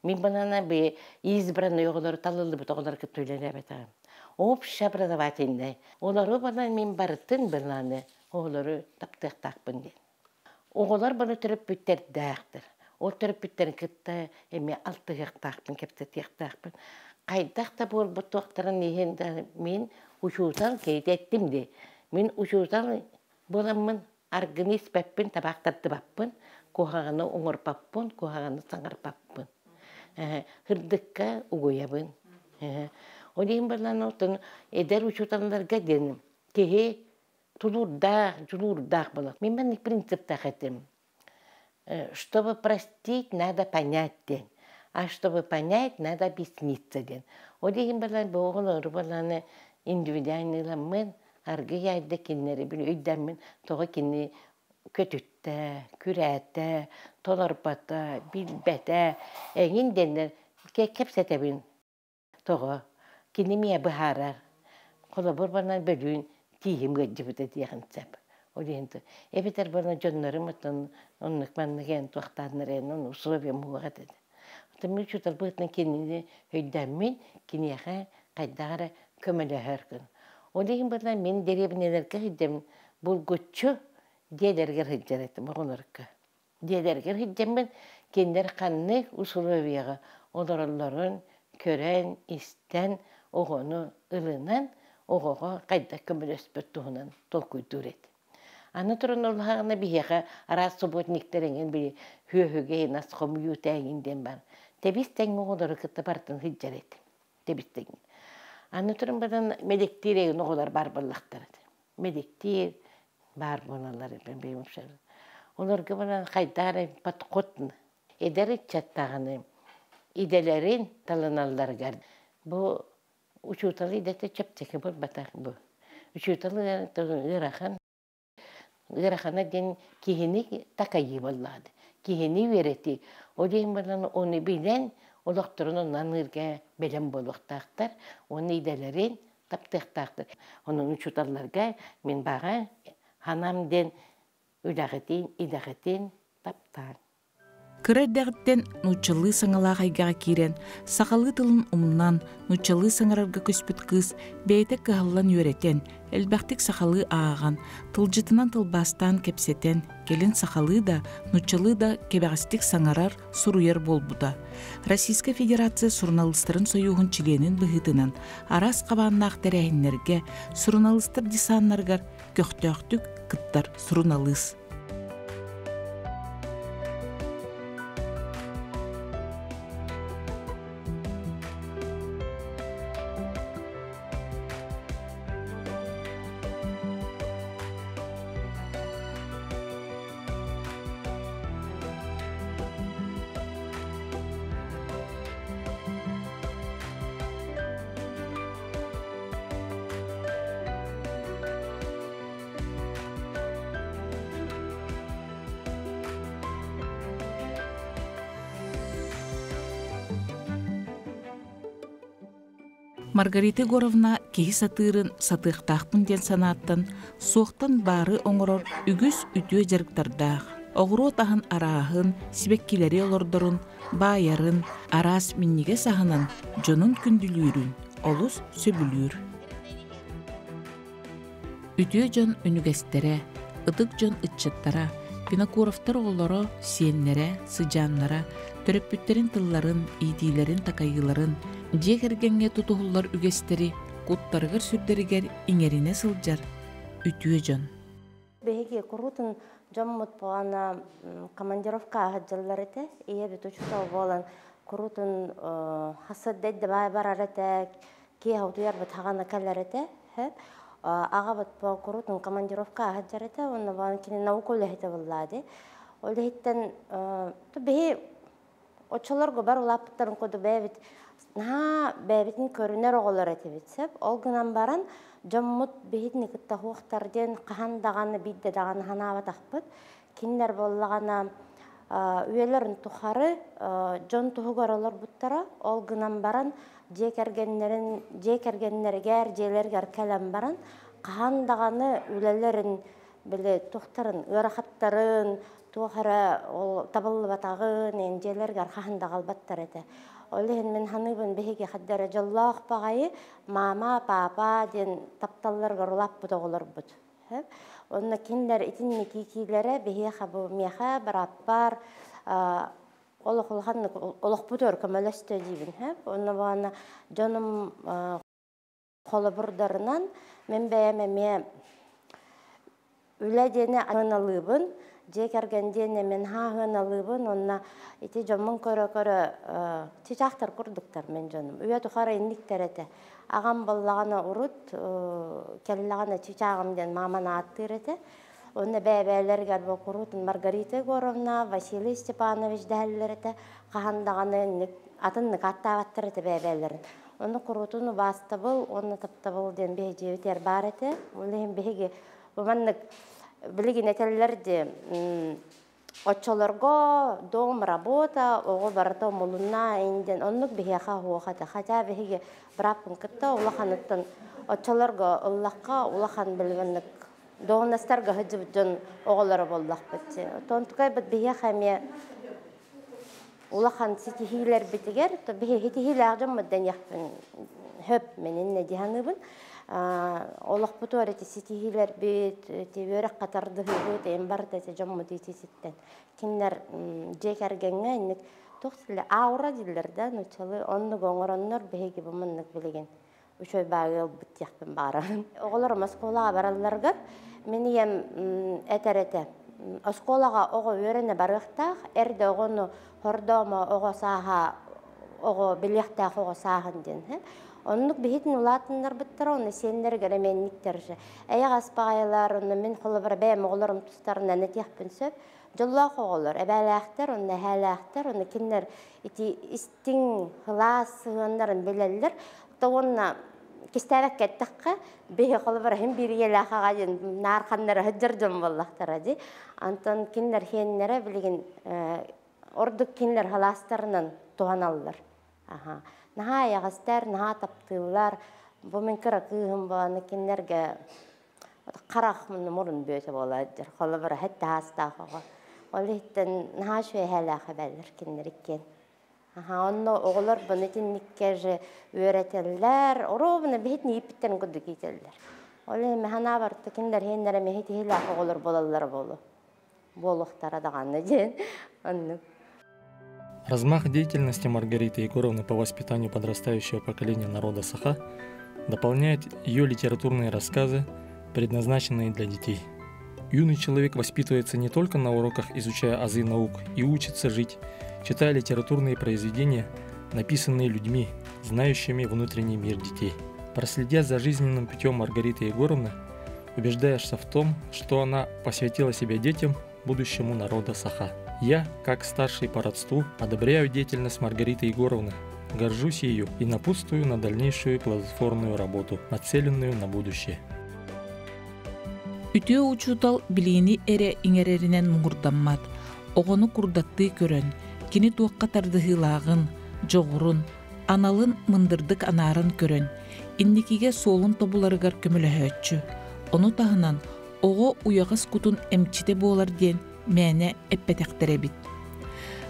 B: Мин банана бы избранный оҕолору талыллыбыт оҕолор кытта үлэлээбэтэҕим. Общеобразовательный. Олору банан мин барытын былааны. Оҕолору таптыахтаахпын диэн. Оҕолор бары төрөппүттэрдээхтэр. Ол төрөппүттэрин кытта эмиэ алтыһыахтаахпын, кэпсэтиэхтээхпин. Хайдах да буолбут туохтарын иһин да мин учуутал киһитэ эттим дии. Мин учуутал буоламмын аргыны испэппин, табаах тардыбаппын, куһаҕаны оҥорбоппун, куһаҕаны саҥарбаппын. Һырдыкка угуйабын. Ол иһин баран оттон эдэр учууталларга диэн киһи тулуурдаах, дьулуурдаах буолар. Мин маннык принциптаах этим. Чтобы простить, надо понять диэн. А чтобы понять, надо объясниться диэн. Ол иһин балан бу оҕолору баланы индивидуальныйламмын, аргы яйда кинилэри били өйдөммүн тоҕо кини көтүттэ, күрээтэ, толорбото, билбэтэ, эҥин диэннэр кэпсэтэбин. Тоҕо? Кини эмиэ быһаарар. Холобур, банан бөлүүн тииһим ыалдьыбыта диэхин сөп. Ол иһин эбэтэр бана дьоннорум оттон оннук маннык эн туохтааннар эн ону условиям уох этэ. Оттон мин учуутал быһыытынан кинини өйдөөммүн, киниэхэ хайдах эрэ көмөлөһөр гын. Ол иһин буолан мин дэриэбинэлэргэ сылдьаммын булгуччу дьиэлэригэр сылдьар этим оҕолорго. Дьиэлэригэр сылдьаммын кинилэр ханнык усулуобуйаҕа олороллорун көрөн, истэн, оҕону ылынан, оҕоҕо хайдах көмөлөспөт туһунан толкуйдуур этим. Аны туран ол аҕына биһиэхэ араас субботниктар эҥин били сүөһүгэ нас хомуйуута эҥин диэн баар. Тэбис тэҥҥэ оҕолору кытта барытын сылдьар этим. Тэбис тэҥҥэ. Аны туран баран медиктиир эҥин оҕолор баар буоллахтара. Медиктиир баар буолаллар Олорго баран хайдах эрэ подход эдэр ыччат даҕаны идэлэрин талыналларыгар бу учуутал идэтэ чэпчэки буолбатах бу. Учуутал ыарахан ыарахана диэн киһини такайыы буоллаҕа киһини үөрэтии. Ол иһин баран ону билэн олохторун онно аныырга бэлэм буолуохтаахтар уонна идэлэрин таптыахтаахтар. Онон учууталларга мин баҕа санаам диэн үлэҕитин, идэҕитин таптааҥ.
A: Кыра эрдэҕиттэн нууччалыы саҥалаах эйгэҕэ киирэн, сахалыы тылын умнан, нууччалыы саҥарарга көспүт кыыс бэйэтэ кыһаллан үөрэтэн, элбэхтик сахалыы ааҕан, тылдьытынан тылбаастаан кэпсэтэн, кэлин сахалыы да, нууччалыы да кэбэҕэстик саҥарар, суруйар буолбута. Российскай Федерация суруналыыстарын сойууһун чилиэнин быһыытынан араас хабааннаах тэрээһиннэргэ, суруналыыстар десаннарыгар көхтөөхтүк кыттар суруналыыс. Маргарита Егоровна киһи сатыырын сатыахтаахпын диэн санааттан суохтан баары оҥорор үгүс үтүө дьарыктардаах. Оҕуруот аһын арааһын, сибэккилэри олордорун, баайарын, араас минньигэс аһынан дьонун күндүлүүрүн олус сөбүлүүр. Үтүө дьон үнүгэстэрэ, ытык дьон ыччаттара, Винокуровтар оҕолоро, сиэннэрэ, сыдьааннара төрөппүттэрин тылларын, иитиилэрин-такайыыларын, дьиэ кэргэҥҥэ тутуһуллар үгэстэри куттарыгар-сүрдэригэр иҥэринэ сылдьар үтүө дьон.
P: Биһиги куруутун дьоммут буолана командировка сылдьаллар этэ. Ийэбит учуутал буолан куруутун хасырда баай барар этэ, киэһэ утуйарбыт хаҕана кэлэр этэ. Аҕабыт куруутун командировка сылдьар этэ, уонна буолан кини наука үлэһитэ буоллаа дии. Ол иһиттэн биһи оччолорго бар улааппыттарын курдук бэйэбит наһаа бэйэбитин көрүнэр оҕолор этибит сөп. Ол гынан баран дьоммут биһитини кытта хуохтар диэн хаһан даҕаны биирдэ даҕаны санаабатахпыт. Кинилэр буоллаҕына үйэлэрин тухары дьон туһугар олорбуттара. Ол гынан баран дьиэ кэргэннэрин дьиэ кэргэннэригэр дьиэлэригэр кэлэн баран хаһан даҕаны үлэлэрин били туохтарын ыарахаттарын туох эрэ ол табыллыбатаҕын эн дьиэлэргэр хаһан да аҕалбаттар этэ. Ол иһин мин саныыбын биһиги хаддара дьоллоох баҕайы мама, папа диэн тапталларыгар улааппыт оҕолорбут. Онно кинилэр итинник иитиилэрэ биһиэхэ бу миэхэ бырааппар олох улаханнык олохпутугар көмөлөстө диибин. Онно буолана дьонум холобурдарынан мин бэйэм эмиэ үлэ диэни аналыыбын, дьиэ кэргэн диэни мин хааһыналыыбын, онно ити дьоммун көрө-көрө чычаахтар курдуктар мин дьонум. Үйэ тухары инниктэр этэ. Аҕам буоллаҕына урут кэллэҕинэ чычааҕым диэн мааман ааттыыр этэ. Онно бэйэ-бэйэлэригэр бу куруутун Маргарита Егоровна, Василий Степанович дэһэллэр этэ. Хаһан даҕаны инник атыннык ааттаабаттар этэ бэйэ-бэйэлэрин. Онно куруутун убаастабыл уонна таптабыл диэн биһи дьиэбитигэр баар этэ. Ол иһин биһиги бу маннык билигин этэллэр дии оччолорго дом, работа, оҕо барыта умулунна диэн оннук биһиэхэ оһуох этэ. Хотя биһиги бырааппын кытта улаханыттан оччолорго ыллахха улахан билиманнык должностарга сылдьыбыт дьон оҕолоро буоллахпыт. Онтукайбыт биһиэхэ эмиэ улахан ситиһиилэрбитигэр биһи ситиһиилээх дьоммут дэниэхпин хөп мин иннэ дии саныыбын. Олохпутугар ити ситиһиилэрбит, ити үөрэххэ тардыһыыбыт, эм барыта ити дьоммут иитиититтэн. Кинилэр дьиэ кэргэҥҥэ инник туох дииллэр аура дииллэр да нууччалыы оннук оҥороннор биһиги бу маннык билигин үчүгэй баайы ылбыт диэхпин баҕарабын. Оҕолорум оскуолаҕа баралларыгар мин ийэм этэр этэ оскуолаҕа оҕо үөрэнэ барыахтаах, эрдэ оҕону хордоомо оҕо сааһа оҕо билиэхтээх оҕо сааһын диэн. Оннук биһитин улаатыннарбыттара, онно сиэннэригэр эмиэнниктэр же. Эйэҕэс баҕайылар, онно мин холобура бэйэм оҕолорум тустарынан этиэхпин сөп. Дьоллоох оҕолор, эбээлээхтэр, онно эһээлээхтэр, онно кинилэр ити истиҥ, сылаас сыһыаннарын билэллэр. Уонна кистээбэккэ эттэххэ, биһи холобура иһин биир ийэлээх аҕа диэн наар ханнара сылдьар дьон буоллахтара дии. Онтон кинилэр хиэннэрэ билигин ордук кинилэр халаастарынан туһаналлар. Аха. Наһаа эйэҕэстэр, наһаа таптыыллар. Бу мин кыра кыыһым буолан кинилэргэ харах мурун бүөтэ буолар. Холобура хэттэ хаастаах оҕо. Ол иһиттэн наһаа үчүгэй эбэллэр кинилэр иккиэн. Онно оҕолор бұны итинникке же үөрэтэллэр, оруобуна биһитин ииппиттэрин курдук иитэллэр. Ол иһин мэханаа барыта кинилэр иһиннэрэ мэһи тиһилээх оҕолор буолаллара болу. Буолуохтара даҕаны диэн оннук.
F: Размах деятельности Маргариты Егоровны по воспитанию подрастающего поколения народа Саха дополняет ее литературные рассказы, предназначенные для детей. Юный человек воспитывается не только на уроках, изучая азы наук, и учится жить, читая литературные произведения, написанные людьми, знающими внутренний мир детей. Проследя за жизненным путем Маргариты Егоровны, убеждаешься в том, что она посвятила себя детям, будущему народа Саха. Я, как старший по родству, одобряю деятельность Маргариты Егоровны, горжусь ею и напутствую на дальнейшую плодотворную работу, нацеленную на будущее.
A: Үтүө учуутал билиини эрэ иҥэрэринэн муҥурдаммат, оҕону курдаттыы көрөн, кини туохха тардыһыылааҕын, дьоҕурун, аналын мындырдык анааран көрөн, инникигэ суолун тобуларыгар көмөлөһөөччү. Ону таһынан оҕо уйаҕас кутун эмчитэ буолар диэн мээнэ эппэтэхтэр эбит.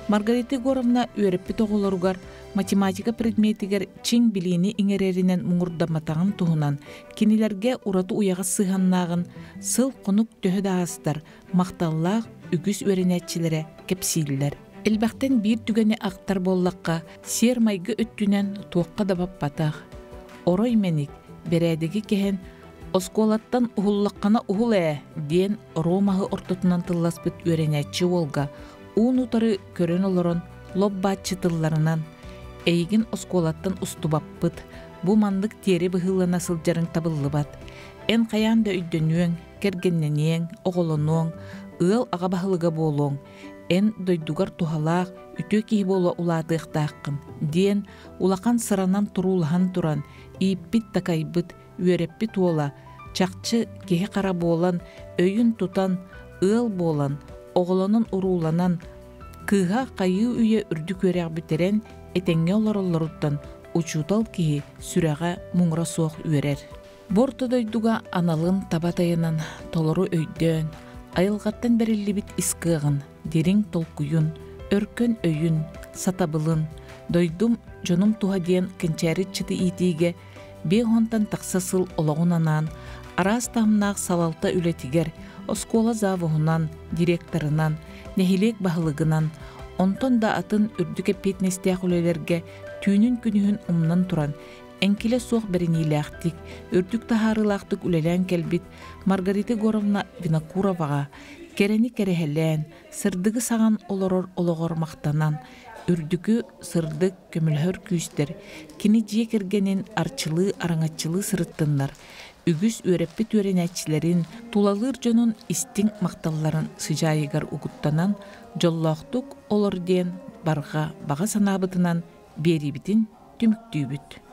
A: Маргарита Егоровна үөрэппит оҕолоругар математика предметигэр чиҥ билиини иҥэрэринэн муҥурдамматаҕын туһунан кинилэргэ ураты уйаҕас сыһыаннааҕын сыл-хонук төһө да аастар махталлаах үгүс үөрэнээччилэрэ кэпсииллэр. Элбэхтэн биир түгэни ахтар буоллахха, сиэр-майгы өттүнэн туохха да баппатах. Орой мэник, бэрээдэги кэһэн оскуолаттан уһуллаххына уһул ээ диэн Ромаһы ортотунан тылласпыт үөрэнээччи уолга уун-утары көрөн олорон лоп-бааччы тылларынан «Эйигин оскуолаттан устубаппыт, бу маннык тиэри быһыылана сылдьарыҥ табыллыбат. Эн хайаан да өйдөнүөҥ, кэргэннэниэҥ, оҕолонуоҥ, ыал аҕа баһылыга буолуоҥ, эн дойдугар туһалаах, үтүө киһи буола улаатыахтааххын» диэн улахан сыранан туруулаһан туран ииппит-такайбыт, үөрэппит уола чахчы киһи-хара буолан, өйүн тутан, ыал буолан, оҕолонон-урууланан, кыыһа хайыы үйэ үрдүк үөрэх бүтэрэн, этэҥҥэ олороллоруттан учуутал киһи сүрэҕэ муҥура суох үөрэр. Бу орто дойдуга аналын таба тайанан толору өйдөөн, айылҕаттан бэриллибит ис кыаҕын, дириҥ толкуйун, өркөн өйүн, сатабылын, дойдум, дьонум туһа диэн кэнчээри ыччаты иитиигэ 50-тан тахса сыл олоҕун анаан, Араас таһымнаах салалта үлэтигэр, оскуола завуһунан, директорынан, нэһилиэк баһылыгынан, онтон да атын үрдүк эппиэтинэстээх үлэлэргэ түүнүн-күнүһүн умнан туран, эҥкилэ суох бэриниилээхтик, үрдүк таһаарыылаахтык үлэлээн кэлбит Маргарита Егоровна Винокуроваҕа кэрэни кэрэһэлээн, сырдыгы саҕан олорор олоҕор махтанан, үрдүкү, сырдык, көмөлөһөр күүстэр кини дьиэ кэргэнин арчылыы-араҥаччылыы сырыттыннар, үгүс үөрэппит үөрэнээччилэрин, тулалыыр дьонун истиҥ махталларын сыдьаайыгар угуттанан, дьоллоохтук олор диэн барҕа баҕа санаабытынан биэриибитин түмүктүүбүт.